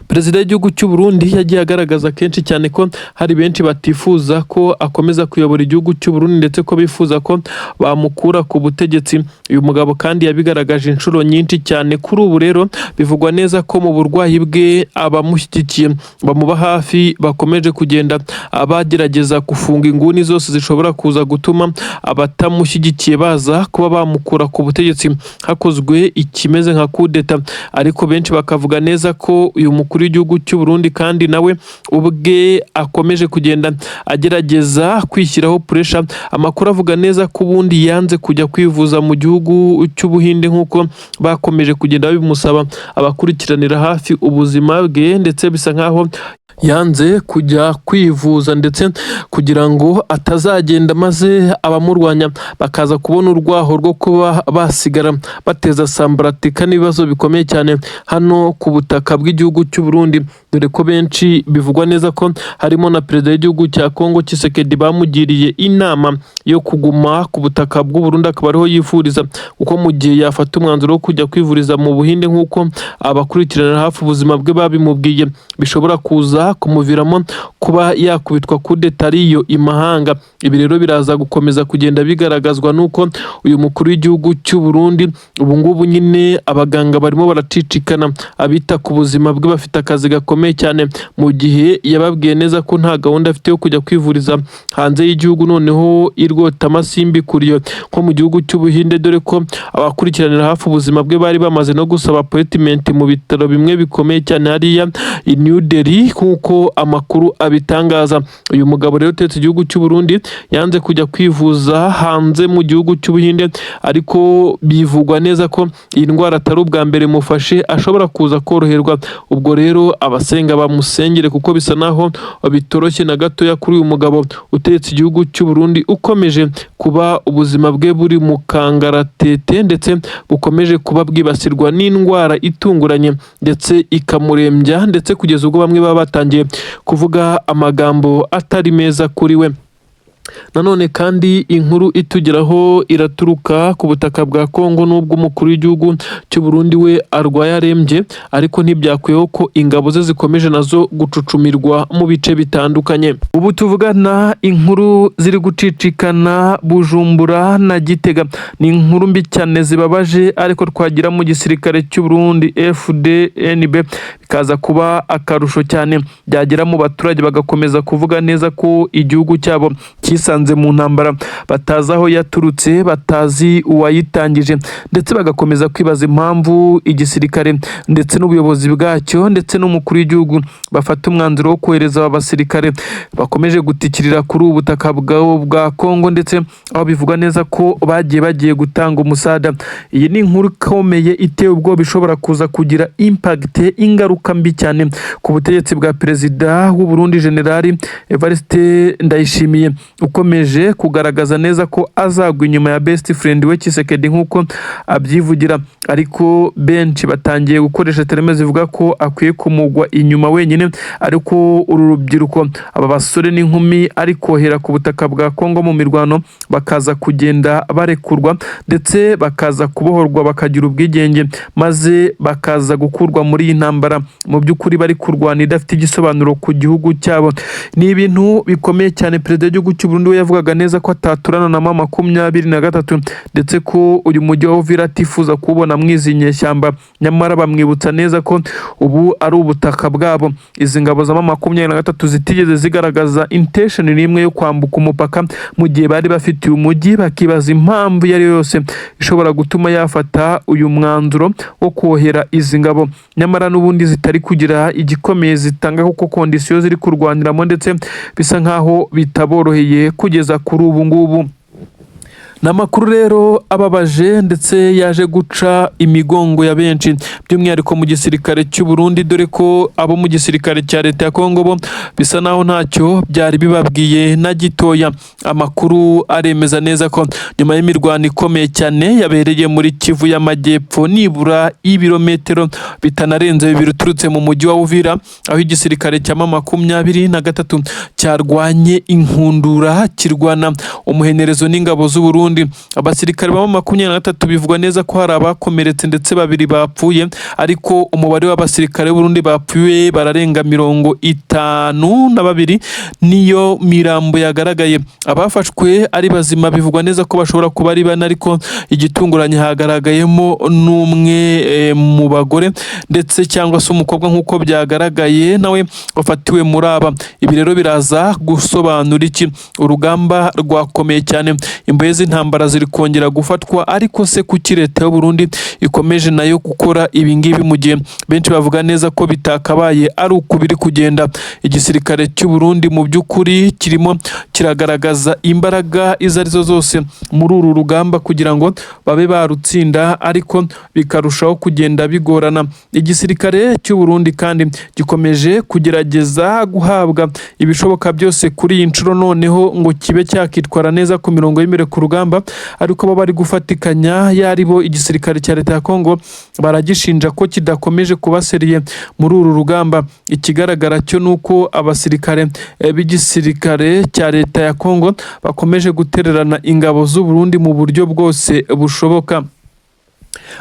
Perezida w'igihugu cy'u Burundi yagiye agaragaza kenshi cyane ko hari benshi batifuza ko akomeza kuyobora igihugu cy'u Burundi, ndetse ko bifuza ko bamukura ku butegetsi. Uyu mugabo kandi yabigaragaje inshuro nyinshi cyane. Kuri ubu rero bivugwa neza ko mu burwayi bwe abamushyigikiye bamuba hafi bakomeje kugenda bagerageza gufunga inguni zose zishobora kuza gutuma abatamushyigikiye baza kuba bamukura ku butegetsi hakozwe ikimeze nka kudeta. Ariko benshi bakavuga neza ko uyu mukuru w'igihugu cy'u Burundi kandi nawe ubwe akomeje kugenda agerageza kwishyiraho pressure. Amakuru avuga neza ko ubundi yanze kujya kwivuza mu gihugu cy'Ubuhinde nk'uko bakomeje kugenda babimusaba abakurikiranira hafi ubuzima bwe, ndetse bisa nkaho yanze kujya kwivuza, ndetse kugira ngo atazagenda maze abamurwanya bakaza kubona urwaho rwo kuba basigara bateza sambaratika n'ibibazo bikomeye cyane hano ku butaka bw'igihugu cy'u Burundi, dore ko benshi bivugwa neza ko harimo na perezida w'igihugu cya Kongo Tshisekedi bamugiriye inama yo kuguma ku butaka bw'u Burundi akaba ariho yivuriza, kuko mu gihe yafata umwanzuro wo kujya kwivuriza mu Buhinde nk'uko abakurikiranira hafi ubuzima bwe babimubwiye, bishobora kuza kumuviramo kuba yakubitwa kudeta ariyo imahanga. Ibi rero biraza gukomeza kugenda bigaragazwa n'uko uyu mukuru w'igihugu cy'u Burundi ubu ngubu nyine abaganga barimo baracicikana, abita ku buzima bwe bafite akazi gakomeye cyane, mu gihe yababwiye neza ko nta gahunda afite yo kujya kwivuriza hanze y'igihugu, noneho irwotamasimbi kuriyo nko mu gihugu cy'Ubuhinde, dore ko abakurikiranira hafi ubuzima bwe bari bamaze no gusaba appointment mu bitaro bimwe bikomeye cyane hariya i New Delhi, nk'uko amakuru abitangaza. Uyu mugabo rero utetse igihugu cy'u Burundi yanze kujya kwivuza hanze mu gihugu cy'Ubuhinde, ariko bivugwa neza ko iyi ndwara atari ubwa mbere mufashe, ashobora kuza koroherwa. Ubwo rero abasenga bamusengere, kuko bisa naho bitoroshye na gatoya kuri uyu mugabo utegetse igihugu cy'u Burundi, ukomeje kuba ubuzima bwe buri mu kangaratete, ndetse bukomeje kuba bwibasirwa n'indwara itunguranye ndetse ikamurembya, ndetse kugeza ubwo bamwe baba batangiye kuvuga amagambo atari meza kuri we. Nanone kandi inkuru itugeraho iraturuka ku butaka bwa Kongo. N'ubwo umukuru w'igihugu cy'u Burundi we arwaye arembye, ariko ntibyakuyeho ko ingabo ze zikomeje nazo gucucumirwa mu bice bitandukanye. Ubu tuvugana inkuru ziri gucicikana Bujumbura na Gitega ni inkuru mbi cyane zibabaje, ariko twagira mu gisirikare cy'u Burundi FDNB bikaba bikaza kuba akarusho cyane, byagera mu baturage bagakomeza kuvuga neza ko igihugu cyabo cyisanze mu ntambara batazi aho yaturutse, batazi uwayitangije, ndetse bagakomeza kwibaza impamvu igisirikare ndetse n'ubuyobozi bwacyo ndetse n'umukuru w'igihugu bafata umwanzuro wo kohereza aba basirikare bakomeje gutikirira kuri ubu butaka bwa Kongo, ndetse aho bivugwa neza ko bagiye gutanga umusada. Iyi ni inkuru ikomeye iteye ubwoba ishobora kuza kugira impact, ingaruka mbi cyane ku butegetsi bwa perezida w'u Burundi General Evariste Ndayishimiye, ukomeje kugaragaza neza ko azagwa inyuma ya best friend we Tshisekedi nk'uko abyivugira, ariko benshi batangiye gukoresha terme zivuga ko akwiye kumugwa inyuma wenyine. Ariko uru rubyiruko, aba basore n'inkumi ari kohera ku butaka bwa Kongo mu mirwano, bakaza kugenda barekurwa ndetse bakaza kubohorwa bakagira ubwigenge, maze bakaza gukurwa muri iyi ntambara mu by'ukuri bari kurwana idafite igisobanuro ku gihugu cyabo. Ni ibintu bikomeye cyane. Perezida w'igihugu cy'u Burundi we yavugaga neza ko ataturana na M23, ndetse ko uyu mujyi wa Uvira atifuza kuwubona mwizi nyeshyamba, nyamara bamwibutsa neza ko ubu ari ubutaka bwabo. Izi ngabo za M23 zitigeze zigaragaza intention n'imwe yo kwambuka umupaka mu gihe bari bafitiye umujyi, bakibaza impamvu iyo ari yo yose ishobora gutuma yafata uyu mwanzuro wo kohera izi ngabo, nyamara n'ubundi zitari kugira igikomeye zitanga, kuko conditions ziri kurwaniramo ndetse bisa nkaho bitaboroheye kugeza kuri ubu ngubu. Ni amakuru rero ababaje ndetse yaje guca imigongo ya benshi, by'umwihariko mu gisirikare cy'u Burundi, dore ko abo mu gisirikare cya leta ya Kongo bo bisa naho ntacyo byari bibabwiye na gitoya. Amakuru aremeza neza ko nyuma y'imirwano ikomeye cyane yabereye muri Kivu y'Amajyepfo, nibura ibirometero bitanarenze 2 uturutse mu mujyi wa Uvira, aho igisirikare cya M23 cyarwanye inkundura, kirwana umuhenerezo n'ingabo z'u Burundi. Abasirikare ba M23 bivugwa neza ko hari abakomeretse ndetse babiri bapfuye, ariko umubare w'abasirikare b'Uburundi bapfuye bararenga 52, niyo mirambo yagaragaye. Abafashwe ari bazima bivugwa neza ko bashobora kuba ari bane, ariko igitunguranye hagaragayemo n'umwe mu bagore ndetse cyangwa se umukobwa nk'uko byagaragaye, nawe wafatiwe muri aba. Ibi rero biraza gusobanura iki? Urugamba rwakomeye cyane, imbohe z'intambara ziri kongera gufatwa, ariko se kuki leta y'u Burundi ikomeje nayo gukora ibi ngibi mu gihe benshi bavuga neza ko bitakabaye ari uku biri kugenda? Igisirikare cy'u Burundi mu by'ukuri kirimo kiragaragaza imbaraga izo arizo zose muri uru rugamba kugira ngo babe barutsinda, ariko bikarushaho kugenda bigorana. Igisirikare cy'u Burundi kandi gikomeje kugerageza guhabwa ibishoboka byose kuri iyi nshuro noneho ngo kibe cyakitwara neza ku mirongo y'imbere ku rugamba, ariko bo bari gufatikanya yaribo igisirikare cya leta ya Kongo baragishinja ko kidakomeje kuba sérieux muri uru rugamba. Ikigaragara cyo ni uko abasirikare b'igisirikare cya leta ya Kongo bakomeje gutererana ingabo z'u Burundi mu buryo bwose bushoboka.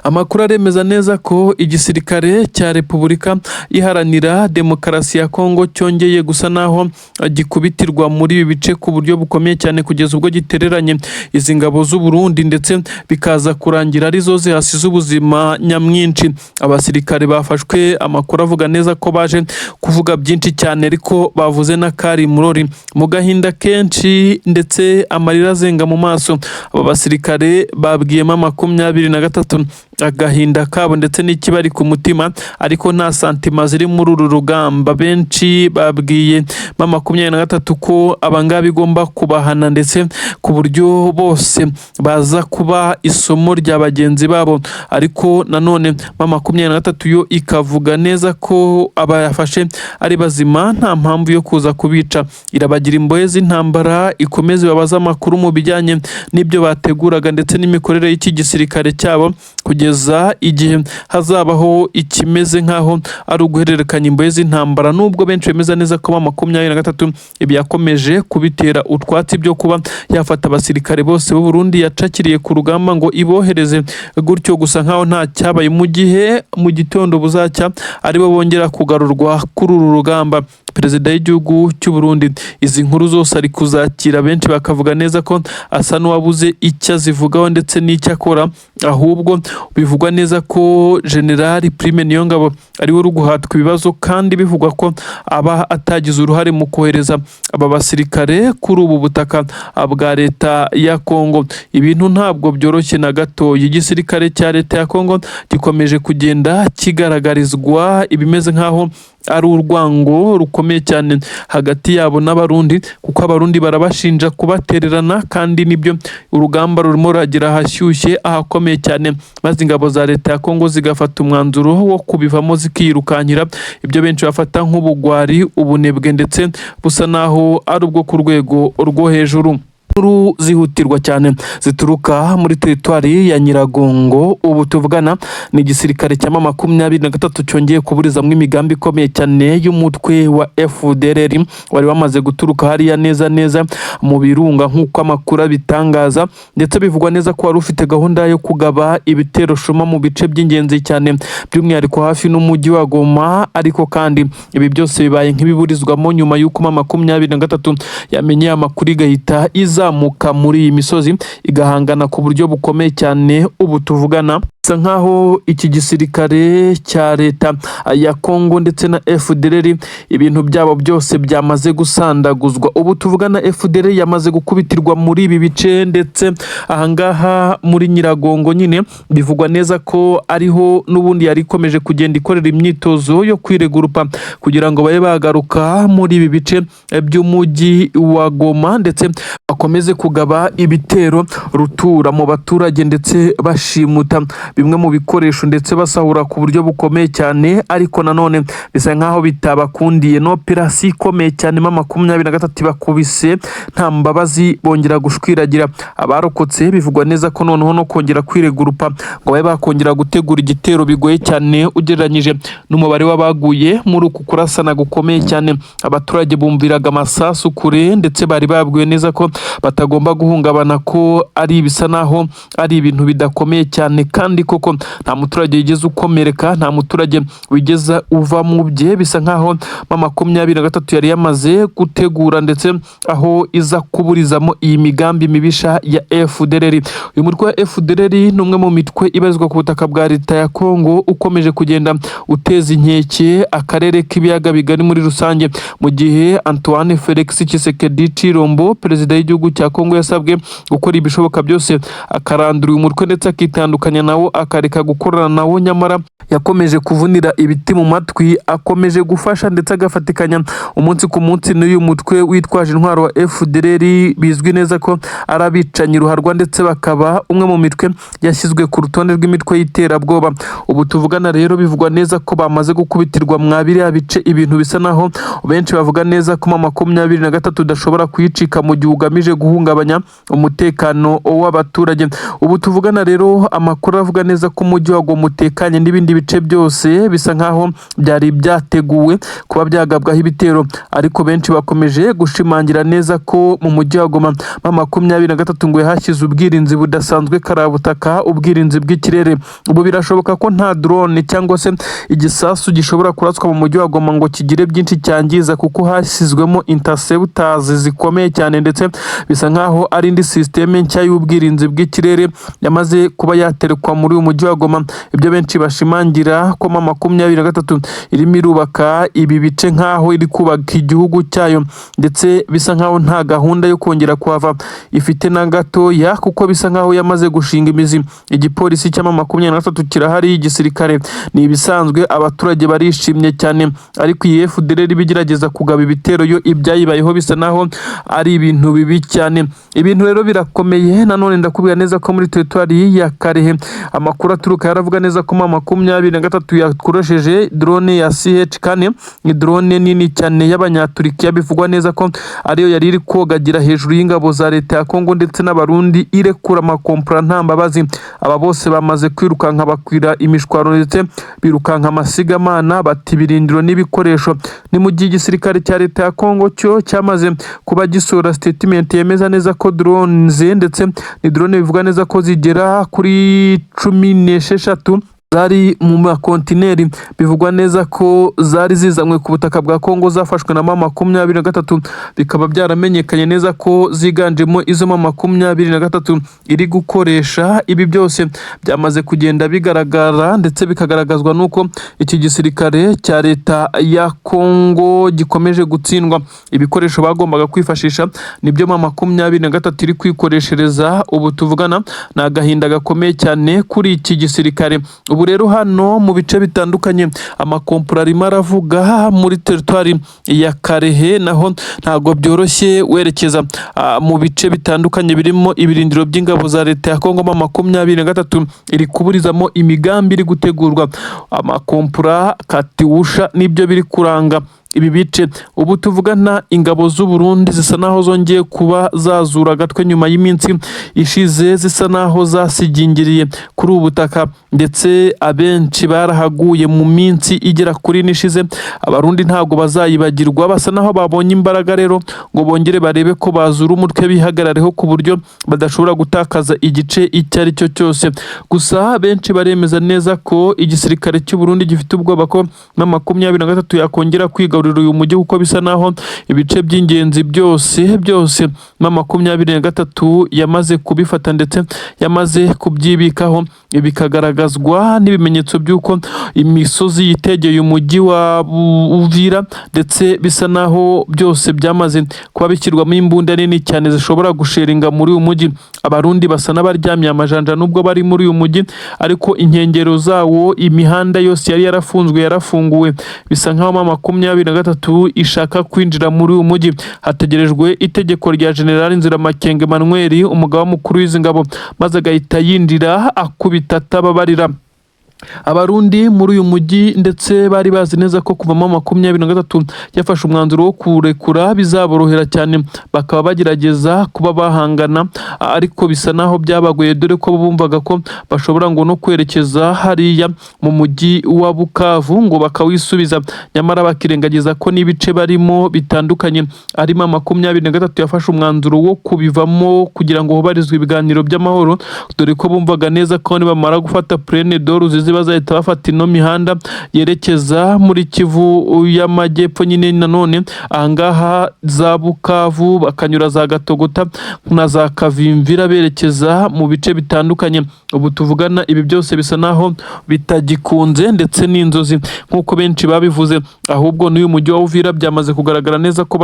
Amakuru aremeza neza ko igisirikare cya Repubulika Iharanira Demokarasi ya Kongo cyongeye gusa naho gikubitirwa muri ibi bice ku buryo bukomeye cyane, kugeza ubwo gitereranye izi ngabo z'u Burundi, ndetse bikaza kurangira arizo zihasize ubuzima nyamwinshi. Abasirikare bafashwe, amakuru avuga neza ko baje kuvuga byinshi cyane, ariko bavuze n'akari murori mu gahinda kenshi ndetse amarira azenga mu maso. Aba basirikare babwiyemo 23 agahinda kabo ndetse n'ikibari ku mutima, ariko nta sentiments ziri muri uru rugamba. Benshi babwiye M23 ko abangaba igomba kubahana, ndetse ku buryo bose baza kuba isomo rya bagenzi babo. Ariko nanone M23 yo ikavuga neza ko abayafashe ari bazima nta mpamvu yo kuza kubica, irabagira imbohe z'intambara, ikomeze babaze amakuru mu bijyanye n'ibyo bateguraga ndetse n'imikorere y'iki gisirikare cyabo, kugeza igihe hazabaho ikimeze nk'aho ari uguhererekanya imbohe z'intambara. Nubwo benshi bemeza neza ko M23 ibi yakomeje kubitera utwatsi byo kuba yafata abasirikare bose b'u Burundi yacakiriye ku rugamba ngo ibohereze gutyo gusa nk'aho nta cyabaye, mu gihe mu gitondo buzacya aribo bongera kugarurwa kuri uru rugamba. Perezida y'igihugu cy'u Burundi. Izi nkuru zose ari kuzakira, benshi bakavuga neza ko asa n'uwabuze icyo azivugaho ndetse n'icyo akora. Ahubwo bivugwa neza ko General Prime Niyongabo ariwe uri guhatwa ibibazo, kandi bivugwa ko aba atagize uruhare mu kohereza aba basirikare kuri ubu butaka bwa leta ya Kongo. Ibintu ntabwo byoroshye na gatoya. Igisirikare cya leta ya Kongo gikomeje kugenda kigaragarizwa ibimeze nk'aho ari urwango rukomeye cyane hagati yabo n'Abarundi, kuko Abarundi barabashinja kubatererana, kandi nibyo, urugamba rurimo ruragera ahashyushye, ahakomeye cyane, maze ingabo za leta ya Kongo zigafata umwanzuro wo kubivamo zikirukankira, ibyo benshi bafata nk'ubugwari, ubunebwe, ndetse busa naho ari ubwo ku rwego rwo hejuru. Inkuru zihutirwa cyane zituruka muri teritwari ya Nyiragongo ubu tuvugana ni igisirikare cya M23 cyongeye kuburizamwo imigambi ikomeye cyane y'umutwe wa FDLR wari wamaze guturuka hariya neza neza mu birunga, nk'uko amakuru abitangaza. Ndetse bivugwa neza ko wari ufite gahunda yo kugaba ibitero shuma mu bice by'ingenzi cyane, by'umwihariko hafi n'umujyi wa Goma. Ariko kandi ibi byose bibaye nk'ibiburizwamo nyuma y'uko M23 yamenye amakuru, igahita izamuka muri iyi misozi, igahangana ku buryo bukomeye cyane. Ubu tuvugana bisa nkaho iki gisirikare cya leta ya Kongo ndetse na FDLR ibintu byabo byose byamaze gusandaguzwa. Ubu tuvugana FDLR yamaze gukubitirwa muri ibi bice, ndetse ahangaha muri Nyiragongo nyine bivugwa neza ko ariho n'ubundi yari ikomeje kugenda ikorera imyitozo yo kwiregurupa kugira ngo babe bagaruka muri ibi bice by'umujyi wa Goma, ndetse bakomeze kugaba ibitero rutura mu baturage, ndetse bashimuta bimwe mu bikoresho, ndetse basahura ku buryo bukomeye cyane. Ariko nanone bisa nkaho bitabakundiye. No operasiyo ikomeye cyane M23 bakubise nta mbabazi, bongera gushwiragira abarokotse. Bivugwa neza ko noneho no kongera kwiregurupa ngo babe bakongera gutegura igitero bigoye cyane, ugereranyije n'umubare w'abaguye muri uku kurasana gukomeye cyane. Abaturage bumviraga amasasu kure, ndetse bari babwiwe neza ko batagomba guhungabana, ko ari ibisa naho ari ibintu bidakomeye cyane, kandi koko nta muturage wigeze ukomereka, nta muturage wigeze uva mu bye. Bisa nkaho M23 yari yamaze gutegura ndetse aho iza kuburizamo iyi migambi mibisha ya FDLR. Uyu mutwe wa FDLR ni umwe mu mitwe ibarizwa ku butaka bwa leta ya Kongo ukomeje kugenda uteza inkeke akarere k'ibiyaga bigari muri rusange, mu gihe Antoine Felix Tshisekedi Tshilombo, perezida w'igihugu cya Kongo, yasabwe gukora ibishoboka byose akarandura uyu mutwe, ndetse akitandukanya nawo, akareka gukorana nawo. Nyamara yakomeje kuvunira ibiti mu matwi, akomeje gufasha ndetse agafatikanya umunsi ku munsi n'uyu mutwe witwaje intwaro wa FDLR, bizwi neza ko ari abicanyi ruharwa, ndetse bakaba umwe mu mitwe yashyizwe ku rutonde rw'imitwe y'iterabwoba. Ubu tuvugana rero bivugwa neza ko bamaze gukubitirwa mwa biriya bice. Ibintu bisa naho benshi bavuga neza ko M23 udashobora kuyicika mu gihe ugamije guhungabanya umutekano w'abaturage. Ubu tuvugana rero amakuru avuga neza ko umujyi wa Goma utekanye, n'ibindi bice byose bisa nkaho byari byateguwe kuba byagabwaho ibitero. Ariko benshi bakomeje gushimangira neza ko mu mujyi wa Goma M23 ngo yahashyize ubwirinzi budasanzwe karabutaka, ubwirinzi bw'ikirere. Ubu birashoboka ko nta drone cyangwa se igisasu gishobora kuraswa mu mujyi wa Goma ngo kigire byinshi cyangiza, kuko hashyizwemo interceptors zikomeye cyane, ndetse bisa nkaho ari indi système nshya y'ubwirinzi bw'ikirere yamaze kuba yaterekwa muri uyu mujyi wa Goma. Ibyo benshi bashimangira ko M23 irimo irubaka ibi bice nkaho iri kubaka igihugu cyayo, ndetse bisa nkaho nta gahunda yo kongera kuhava ifite na gatoya, kuko bisa nkaho yamaze gushinga imizi. Igipolisi cya M23 kirahari, igisirikare ni ibisanzwe, abaturage barishimye cyane. Ariko iyi FDLR iba igerageza kugaba ibitero, yo ibyayibayeho bisa naho ari ibintu bibi cyane. Ibintu rero birakomeye. Nanone ndakubwira neza ko muri teritwari ya Kalehe amakuru aturuka yaravuga neza ko M23 yakoresheje drone ya CH4. Ni drone nini cyane y'Abanyaturikiya, bivugwa neza ko ariyo yari iri kogagira hejuru y'ingabo za leta ya Kongo ndetse n'Abarundi, irekura amakompora nta mbabazi. Aba bose bamaze kwirukanka bakwira imishwaro, ndetse birukanka amasigamana, bata ibirindiro n'ibikoresho. Ni mu gihe igisirikare cya leta ya Kongo cyo cyamaze kuba gisohora statement yemeza neza ko drones, ndetse ni drone bivuga neza ko zigera kuri 16. Zari mu makontineri, bivugwa neza ko zari zizanywe ku butaka bwa Kongo, zafashwe na M23, bikaba byaramenyekanye neza ko ziganjemo izo M23 iri gukoresha. Ibi byose byamaze kugenda bigaragara, ndetse bikagaragazwa n'uko iki gisirikare cya leta ya Kongo gikomeje gutsindwa. Ibikoresho bagombaga kwifashisha nibyo M23 iri kwikoreshereza ubu tuvugana. Ni agahinda gakomeye cyane kuri iki gisirikare. Ubu rero hano mu bice bitandukanye amakompura arimo aravuga muri teritwari ya Kalehe, naho ntabwo byoroshye werekeza mu bice bitandukanye birimo ibirindiro by'ingabo za leta ya Kongo. M23 iri kuburizamo imigambi iri gutegurwa. Amakompura, katiwusha nibyo biri kuranga ibi bice ubu tuvugana. Ingabo z'u Burundi zisa naho zongeye kuba zazura agatwe nyuma y'iminsi ishize zisa naho zasigingiriye kuri ubu butaka, ndetse abenshi barahaguye mu minsi igera kuri ine ishize. Abarundi ntabwo bazayibagirwa. Basa naho babonye imbaraga rero ngo bongere barebe ko bazura umutwe, bihagarareho ku buryo badashobora gutakaza igice icyo ari cyo cyose. Gusa benshi baremeza neza ko igisirikare cy'u Burundi gifite ubwoba ko M23 yakongera kwigarurira uyu mujyi, kuko bisa naho ibice by'ingenzi byose byose M23 yamaze kubifata ndetse yamaze kubyibikaho. Ibi bikagaragazwa n'ibimenyetso by'uko imisozi yitegeye umujyi wa Uvira, ndetse bisa naho byose byamaze kuba bishyirwamo imbunda nini cyane zishobora gusheringa muri uyu mujyi. Abarundi basa n'abaryamiye amajanja nubwo bari muri uyu mujyi, ariko inkengero zawo imihanda yose yari yarafunzwe yarafunguwe. Bisa nkaho M23 ishaka kwinjira muri uyu mujyi. Hategerejwe itegeko rya General Nziramakenga Emmanuel, umugaba mukuru w'izi ngabo, maze agahita yinjira akubita atababarira Abarundi muri uyu mujyi. Ndetse bari bazi neza ko kuva M23 yafashe umwanzuro wo kurekura bizaborohera cyane, bakaba bagerageza kuba bahangana, ariko bisa naho byabagoye, dore ko bumvaga ko bashobora ngo no kwerekeza hariya mu mujyi wa Bukavu ngo bakawisubiza, nyamara bakirengagiza ko n'ibice barimo bitandukanye arimo 23 yafashe umwanzuro wo kubivamo kugira ngo hubarizwe ibiganiro by'amahoro, dore ko bumvaga neza ko nibamara gufata Plaine de Ruzizi bazahita bafata ino mihanda yerekeza muri Kivu y'Amajyepfo nyine, nanone ahangaha za Bukavu, bakanyura za Gatogota na za Kavimvira berekeza mu bice bitandukanye. Ubu tuvugana ibi byose bisa naho bitagikunze, ndetse n'inzozi nk'uko benshi babivuze. Ahubwo n'uyu mujyi wa Uvira byamaze kugaragara neza ko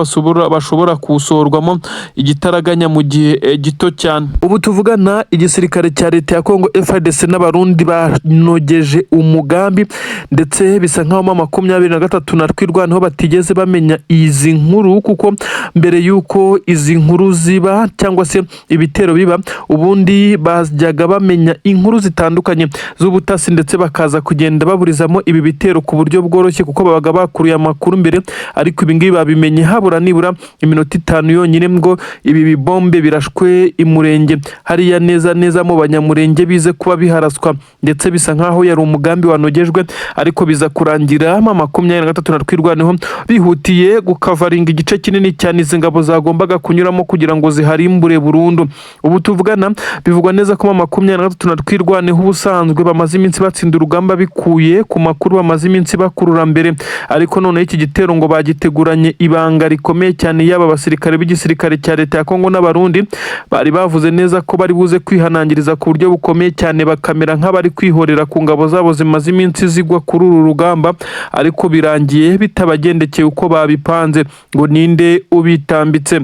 bashobora kuwusohorwamo igitaraganya mu gihe gito cyane. Ubu tuvugana igisirikare cya leta ya Kongo FARDC n'Abarundi banogeje umugambi, ndetse bisa nkaho M23 na Twirwaneho batigeze bamenya izi nkuru, kuko mbere y'uko izi nkuru ziba cyangwa se ibitero biba, ubundi bajyaga bamenya inkuru zitandukanye z'ubutasi, ndetse bakaza kugenda baburizamo ibi bitero ku buryo bworoshye, kuko babaga bakuruye amakuru mbere. Ariko ibi ngibi babimenye habura nibura iminota 5 yonyine ngo ibi bibombe birashwe imurenge hariya neza neza mu Banyamurenge, bize kuba biharaswa. Ndetse bisa nkaho yari umugambi wanogejwe, ariko biza kurangira M23 na Twirwaneho bihutiye gukavaringa igice kinini cyane izi ngabo zagombaga kunyuramo kugira ngo ziharimbure burundu. Ubu tuvugana bivugwa neza ko M23 na Twirwaneho ubusanzwe bamaze iminsi batsinda urugamba bikuye ku makuru bamaze iminsi bakurura mbere, ariko noneho iki gitero ngo bagiteguranye ibanga rikomeye cyane. Yaba abasirikare b'igisirikare cya leta ya Kongo n'Abarundi bari bavuze neza ko bari buze kwihanangiriza ku buryo bukomeye cyane, bakamera nk'abari kwihorera ku ngabo zabo zimaze iminsi zigwa kuri uru rugamba, ariko birangiye bitabagendekeye uko babipanze. Ngo ninde ubitambitse?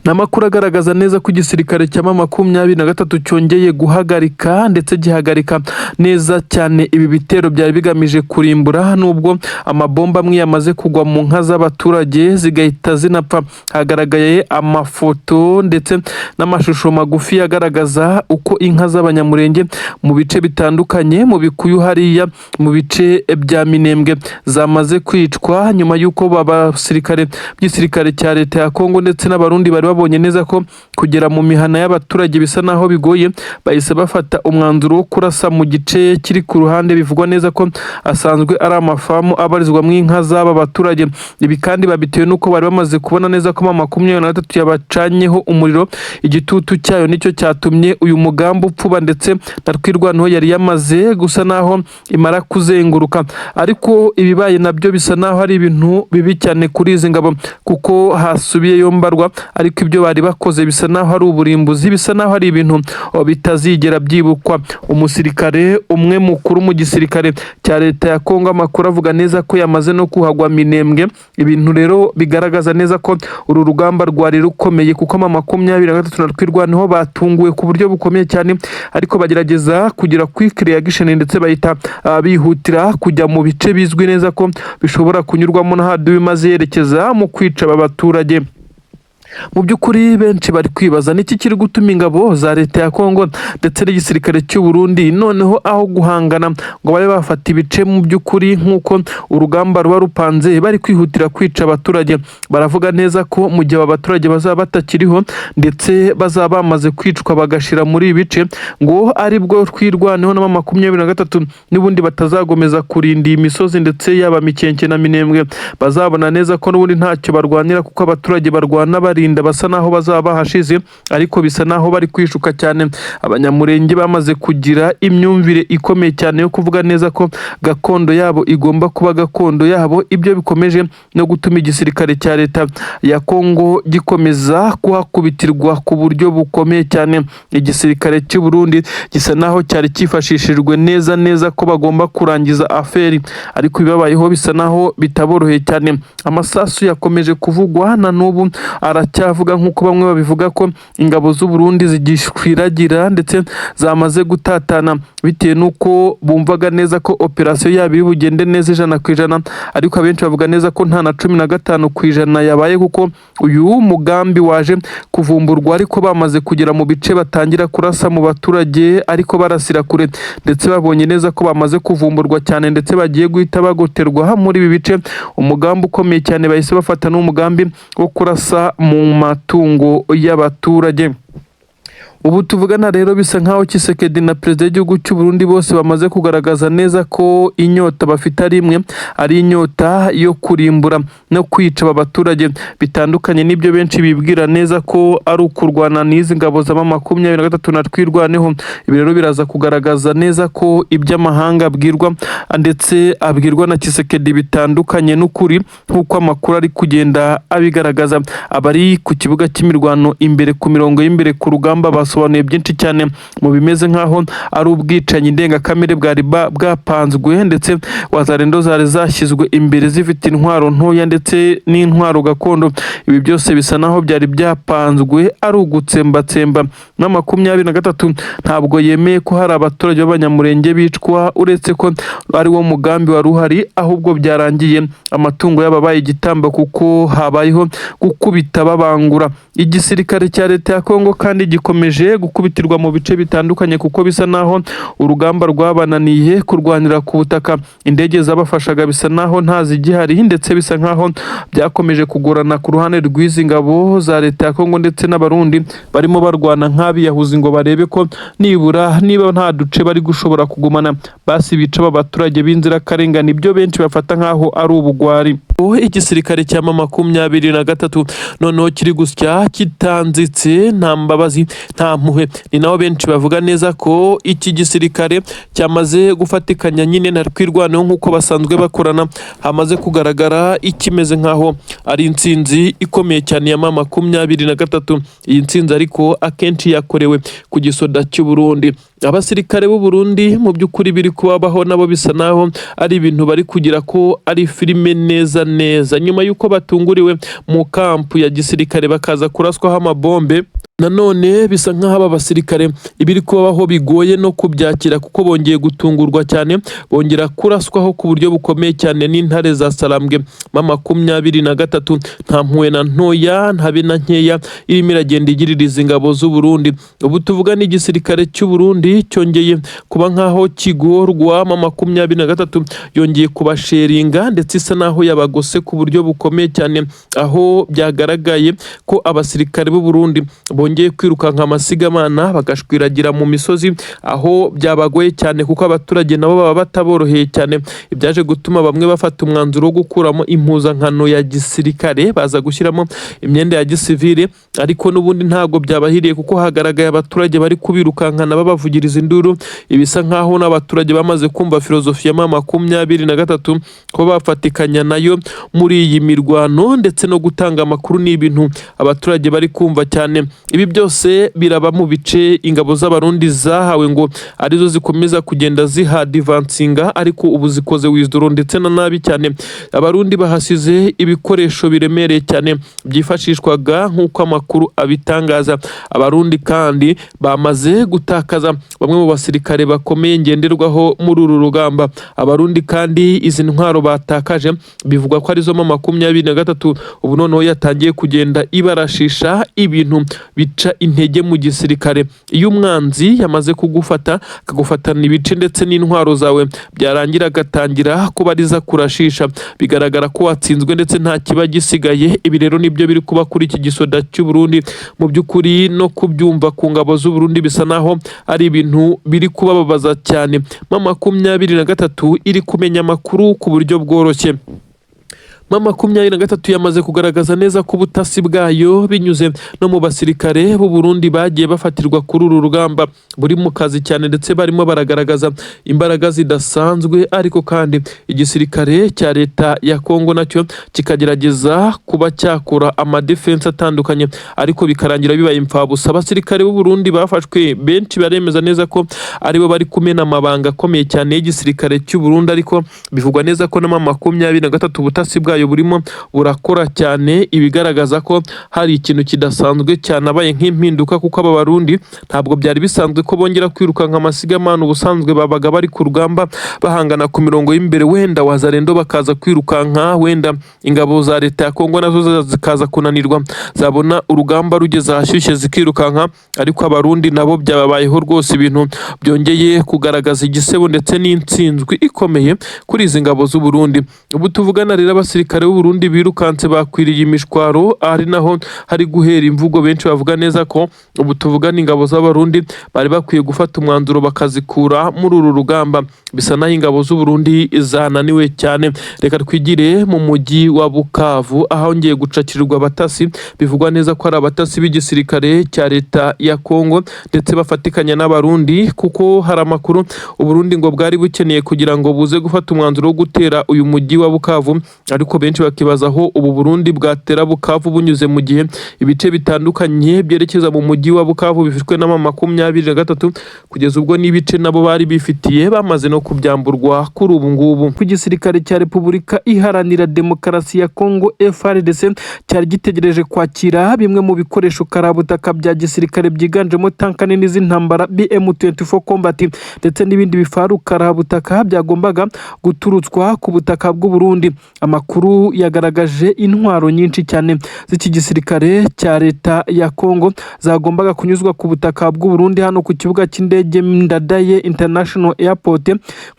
Ni amakuru agaragaza neza ko igisirikare cya M23 cyongeye guhagarika, ndetse gihagarika neza cyane ibi bitero byari bigamije kurimbura, nubwo amabomba amwe yamaze kugwa mu nka z'abaturage zigahita zinapfa. Hagaragaye amafoto ndetse n'amashusho magufi agaragaza uko inka z'Abanyamurenge mu bice bitandukanye mu bikuyu hariya mu bice bya Minembwe zamaze kwicwa nyuma y'uko abasirikare by'igisirikare cya leta ya Kongo ndetse n'Abarundi Burundi bari babonye neza ko kugera mu mihana y'abaturage bisa naho bigoye, bahise bafata umwanzuro wo kurasa mu gice kiri ku ruhande, bivugwa neza ko asanzwe ari amafamu abarizwamo inka z'aba baturage. Ibi kandi babitewe n'uko bari bamaze kubona neza ko M23 yabacanyeho umuriro. Igitutu cyayo nicyo cyatumye uyu mugambi upfuba, ndetse na Twirwaneho yari yamaze gusa naho imara kuzenguruka. Ariko ibibaye nabyo bisa naho ari ibintu bibi cyane kuri izi ngabo, kuko hasubiyeyo mbarwa, ariko ibyo bari bakoze bisa naho ari uburimbuzi, bisa naho ari ibintu bitazigera byibukwa. Umusirikare umwe mukuru mu gisirikare cya leta ya Kongo, amakuru avuga neza ko yamaze no kuhagwa Minembwe. Ibintu rero bigaragaza neza ko uru rugamba rwari rukomeye, kuko M23 na Twirwaneho batunguwe ku buryo bukomeye cyane, ariko bagerageza kugira quick reaction, ndetse bahita bihutira kujya mu bice bizwi neza ko bishobora kunyurwamo na haduyi, maze yerekeza mu kwica aba baturage. Mu by'ukuri benshi bari kwibaza niki kiri gutuma ingabo za leta ya Kongo ndetse n'igisirikare cy'u Burundi noneho aho guhangana ngo babe bafata ibice mu by'ukuri nk'uko urugamba ruba rupanze, bari kwihutira kwica abaturage. Baravuga neza ko mu gihe aba baturage bazaba batakiriho ndetse bazaba bamaze kwicwa bagashira muri ibi bice, ngo aribwo Twirwaneho na 23 n'ubundi batazagomeza kurinda iyi misozi, ndetse yaba Mikenke na Minembwe bazabona neza ko n'ubundi ntacyo barwanira, kuko abaturage barwana barinda basa naho bazaba bahashize. Ariko bisa naho bari kwishuka cyane. Abanyamurenge bamaze kugira imyumvire ikomeye cyane yo kuvuga neza ko gakondo yabo igomba kuba gakondo yabo. Ibyo bikomeje no gutuma igisirikare cya leta ya Kongo gikomeza kuhakubitirwa ku buryo bukomeye cyane. Igisirikare cy'u Burundi gisa naho cyari cyifashishijwe neza neza ko bagomba kurangiza affaire, ariko ibibabayeho bisa naho bitaboroheye cyane. Amasasu yakomeje kuvugwa na n'ubu aracyavuga, nk'uko bamwe babivuga ko ingabo z'u Burundi zigishwiragira ndetse zamaze gutatana, bitewe n'uko bumvaga neza ko operasiyo yabo iri bugende neza 100%, ariko abenshi bavuga neza ko nta na 15% yabaye, kuko uyu mugambi waje kuvumburwa ariko bamaze kugera mu bice batangira kurasa mu baturage, ariko barasira kure, ndetse babonye neza ko bamaze kuvumburwa cyane ndetse bagiye guhita bagoterwa muri ibi bice. Umugambi ukomeye cyane bahise bafata n'umugambi wo kurasa mu matungo y'abaturage. Ubu tuvugana rero bisa nkaho Tshisekedi na perezida w'igihugu cy'u Burundi bose bamaze kugaragaza neza ko inyota bafite ari imwe, ari inyota yo kurimbura no kwica aba baturage, bitandukanye n'ibyo benshi bibwira neza ko ari ukurwana n'izi ngabo za 23 na Twirwaneho. Ibi rero biraza kugaragaza neza ko iby'amahanga abwirwa ndetse abwirwa na Tshisekedi bitandukanye n'ukuri, nk'uko amakuru ari kugenda abigaragaza. Abari ku kibuga cy'imirwano imbere ku mirongo y'imbere ku rugamba basobanuye byinshi cyane mu bimeze nk'aho ari ubwicanyi ndengakamere bwari bwapanzwe, ndetse wazalendo zari zashyizwe imbere zifite intwaro ntoya ndetse n'intwaro gakondo. Ibi byose bisa naho byari byapanzwe ari ugutsembatsemba. Na 23 ntabwo yemeye ko hari abaturage b'Abanyamurenge bicwa, uretse ko ari wo mugambi wari uhari, ahubwo byarangiye amatungo yababaye igitambo, kuko habayeho gukubita babangura. Igisirikare cya leta ya Kongo kandi gikomeje gukubitirwa mu bice bitandukanye, kuko bisa naho urugamba rwabananiye kurwanira ku butaka. Indege zabafashaga bisa naho nta zigihari, ndetse bisa nkaho byakomeje kugorana ku ruhande rw'izi ngabo za leta ya Kongo ndetse n'Abarundi barimo barwana nk'abiyahuzi, ngo barebe ko nibura niba nta duce bari gushobora kugumana, basi bica aba baturage b'inzirakarengane, ibyo benshi bafata nkaho ari ubugwari. Igisirikare cya 23 noneho kiri gusya kitanzitse, nta mbabazi nta mpuhwe. Ni naho benshi bavuga neza ko iki gisirikare cyamaze gufatikanya nyine na Twirwaneho nk'uko basanzwe bakorana. Hamaze kugaragara ikimeze nkaho ari intsinzi ikomeye cyane ya 23. Iyi ntsinzi ariko akenshi yakorewe ku gisoda cy'u Burundi. Abasirikare b'u Burundi mu by'ukuri biri kubabaho nabo bisa naho ari ibintu bari kugira ko ari filime neza neza, nyuma y'uko batunguriwe mu kampu ya gisirikare bakaza kuraswaho amabombe. Nanone bisa nk'aho aba basirikare ibiri kubabaho bigoye no kubyakira, kuko bongeye gutungurwa cyane, bongera kuraswaho ku buryo bukomeye cyane n'intare za Sarambwe. 23 nta mpuhwe na ntoya ntabe na nkeya irimo iragenda igirira ingabo z'u Burundi. Ubu tuvuga n'igisirikare cy'u Burundi cyongeye kuba nk'aho kigorwa. 23 yongeye kubasheringa ndetse isa naho yabagose. babagose ku buryo bukomeye cyane, aho byagaragaye ko abasirikare b'u Burundi bongeye kwirukanka amasigamana bagashwiragira mu misozi, aho byabagoye cyane kuko abaturage nabo baba bataboroheye cyane. Ibyaje gutuma bamwe bafata umwanzuro wo gukuramo impuzankano ya gisirikare baza gushyiramo imyenda ya gisivile, ariko n'ubundi ntabwo byabahiriye kuko hagaragaye abaturage bari kubirukankana babavugiriza induru, ibisa nkaho n'abaturage bamaze kumva filozofi ya M23 ko bafatikanya nayo muri iyi mirwano, ndetse no gutanga amakuru ni ibintu abaturage bari kumva cyane. Ibi byose biraba mu bice ingabo z'Abarundi zahawe ngo arizo zikomeza kugenda zihadivansinga, ariko ubu zikoze withdraw ndetse na nabi cyane. Abarundi bahasize ibikoresho biremereye cyane byifashishwaga nk'uko amakuru abitangaza. Abarundi kandi bamaze gutakaza bamwe mu basirikare bakomeye ngenderwaho muri uru rugamba. Abarundi kandi izi ntwaro batakaje bivugwa ko arizo M23 ubu noneho yatangiye kugenda ibarashisha ibintu bica intege mu gisirikare. Iyo umwanzi yamaze kugufata akagufatana ibice ndetse n'intwaro zawe, byarangira agatangira kuba ariza kurashisha, bigaragara ko watsinzwe ndetse nta kiba gisigaye. Ibi rero nibyo biri kuba kuri iki gisoda cy'u Burundi. Mu by'ukuri no kubyumva ku ngabo z'u Burundi bisa naho ari ibintu biri kubababaza cyane. M23 iri kumenya amakuru ku buryo bworoshye. M23 yamaze kugaragaza neza ko ubutasi bwayo binyuze no mu basirikare b'u Burundi bagiye bafatirwa kuri uru rugamba buri mu kazi cyane, ndetse barimo baragaragaza imbaraga zidasanzwe. Ariko kandi igisirikare cya leta ya Kongo nacyo kikagerageza kuba cyakora amadefense atandukanye, ariko bikarangira bibaye imfabusa. Abasirikare b'u Burundi bafashwe benshi baremeza neza ko aribo bari kumena amabanga akomeye cyane y'igisirikare cy'u Burundi, ariko bivugwa neza ko na M23 ubutasi bwayo burimo burakora cyane, ibigaragaza ko hari ikintu kidasanzwe cyanabaye nk'impinduka, kuko aba Barundi ntabwo byari bisanzwe ko bongera kwirukanka amasigamana. Ubusanzwe babaga bari ku rugamba bahangana ku mirongo y'imbere, wenda Wazalendo bakaza kwirukanka, wenda ingabo za leta ya Kongo nazo zikaza kunanirwa, zabona urugamba rugeze ahashyushye zikirukanka. Ariko Abarundi nabo byababayeho rwose, ibintu byongeye kugaragaza igisebo ndetse n'intsinzwi ikomeye kuri izi ngabo z'u Burundi. Ubu tuvugana rero abasirikare b'u Burundi birukanse bakwiriye imishwaro, ari naho hari guhera imvugo benshi bavuga neza ko ubu tuvugana ingabo z'Abarundi bari bakwiye gufata umwanzuro bakazikura muri uru rugamba. Bisa naho ingabo z'u Burundi zananiwe cyane. Reka twigire mu mujyi wa Bukavu ahongeye gucakirirwa abatasi, bivugwa neza ko ari abatasi b'igisirikare cya leta ya Kongo ndetse bafatikanya n'Abarundi, kuko hari amakuru Uburundi ngo bwari bukeneye kugira ngo buze gufata umwanzuro wo gutera uyu mujyi wa Bukavu. Ariko benshi bakibaza aho ubu Burundi bwatera Bukavu bunyuze mu gihe ibice bitandukanye byerekeza mu mujyi wa Bukavu bifitwe na M23, kugeza ubwo n'ibice nabo bari bifitiye bamaze no kubyamburwa kuri ubu ngubu. Ku gisirikare cya Repubulika Iharanira Demokarasi ya Kongo FARDC cyari gitegereje kwakira bimwe mu bikoresho karabutaka bya gisirikare byiganjemo tanka nini z'intambara BM24 Combat ndetse n'ibindi bifaru karabutaka byagombaga guturutswa ku butaka bw'u Burundi. Amakuru yagaragaje intwaro nyinshi cyane z'iki gisirikare cya leta ya Kongo zagombaga kunyuzwa ku butaka bw'u Burundi hano ku kibuga cy'indege Ndadaye International Airport.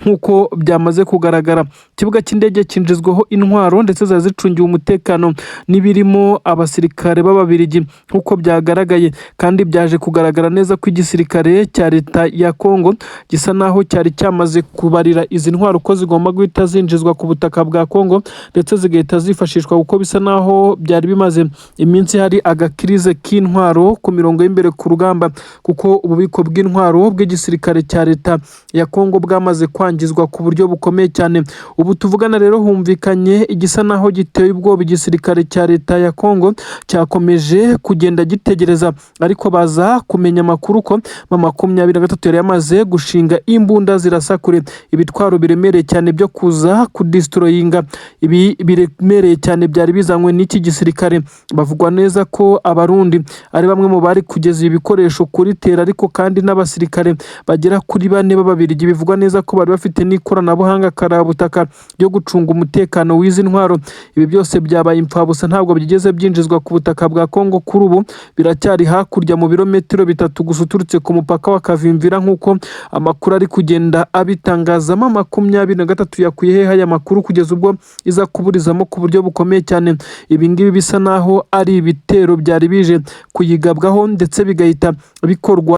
Nk'uko byamaze kugaragara, ikibuga cy'indege cyinjizwaho intwaro ndetse zari zicungiwe umutekano n'ibirimo abasirikare b'Ababirigi. Nk'uko byagaragaye kandi, byaje kugaragara neza ko igisirikare cya leta ya Kongo gisa naho cyari cyamaze kubarira izi ntwaro ko zigomba guhita zinjizwa ku butaka bwa Kongo ndetse zigahita zifashishwa, kuko bisa naho byari bimaze iminsi hari agakirize k'intwaro ku mirongo y'imbere ku rugamba, kuko ububiko bw'intwaro bw'igisirikare cya leta ya Kongo bwamaze kwangizwa ku buryo bukomeye cyane. Ubu tuvugana rero humvikanye igisa naho giteye ubwoba. Igisirikare cya leta ya Kongo cyakomeje kugenda gitegereza, ariko baza kumenya amakuru ko M23 yari yamaze gushinga imbunda zirasa kure, ibitwaro biremereye cyane byo kuza kudestroyinga ibi biremereye cyane byari bizanywe n'iki gisirikare. Bavugwa neza ko Abarundi ari bamwe mu bari kugeza ibikoresho kuri terrain, ariko kandi n'abasirikare bagera kuri bane b'Ababirigi bivugwa neza ko bari bafite n'ikoranabuhanga karabutaka ryo gucunga umutekano w'izi ntwaro. Ibi byose byabaye imfabusa, ntabwo byigeze byinjizwa ku butaka bwa Kongo. Kuri ubu biracyari hakurya mu birometero 3 gusa uturutse ku mupaka wa Kavimvira, nk'uko amakuru ari kugenda abitangazamo. M23 yakuye hehe aya makuru kugeza ubwo iza kubura iraburizamo ku buryo bukomeye cyane. Ibi ngibi bisa naho ari ibitero byari bije kuyigabwaho ndetse bigahita bikorwa.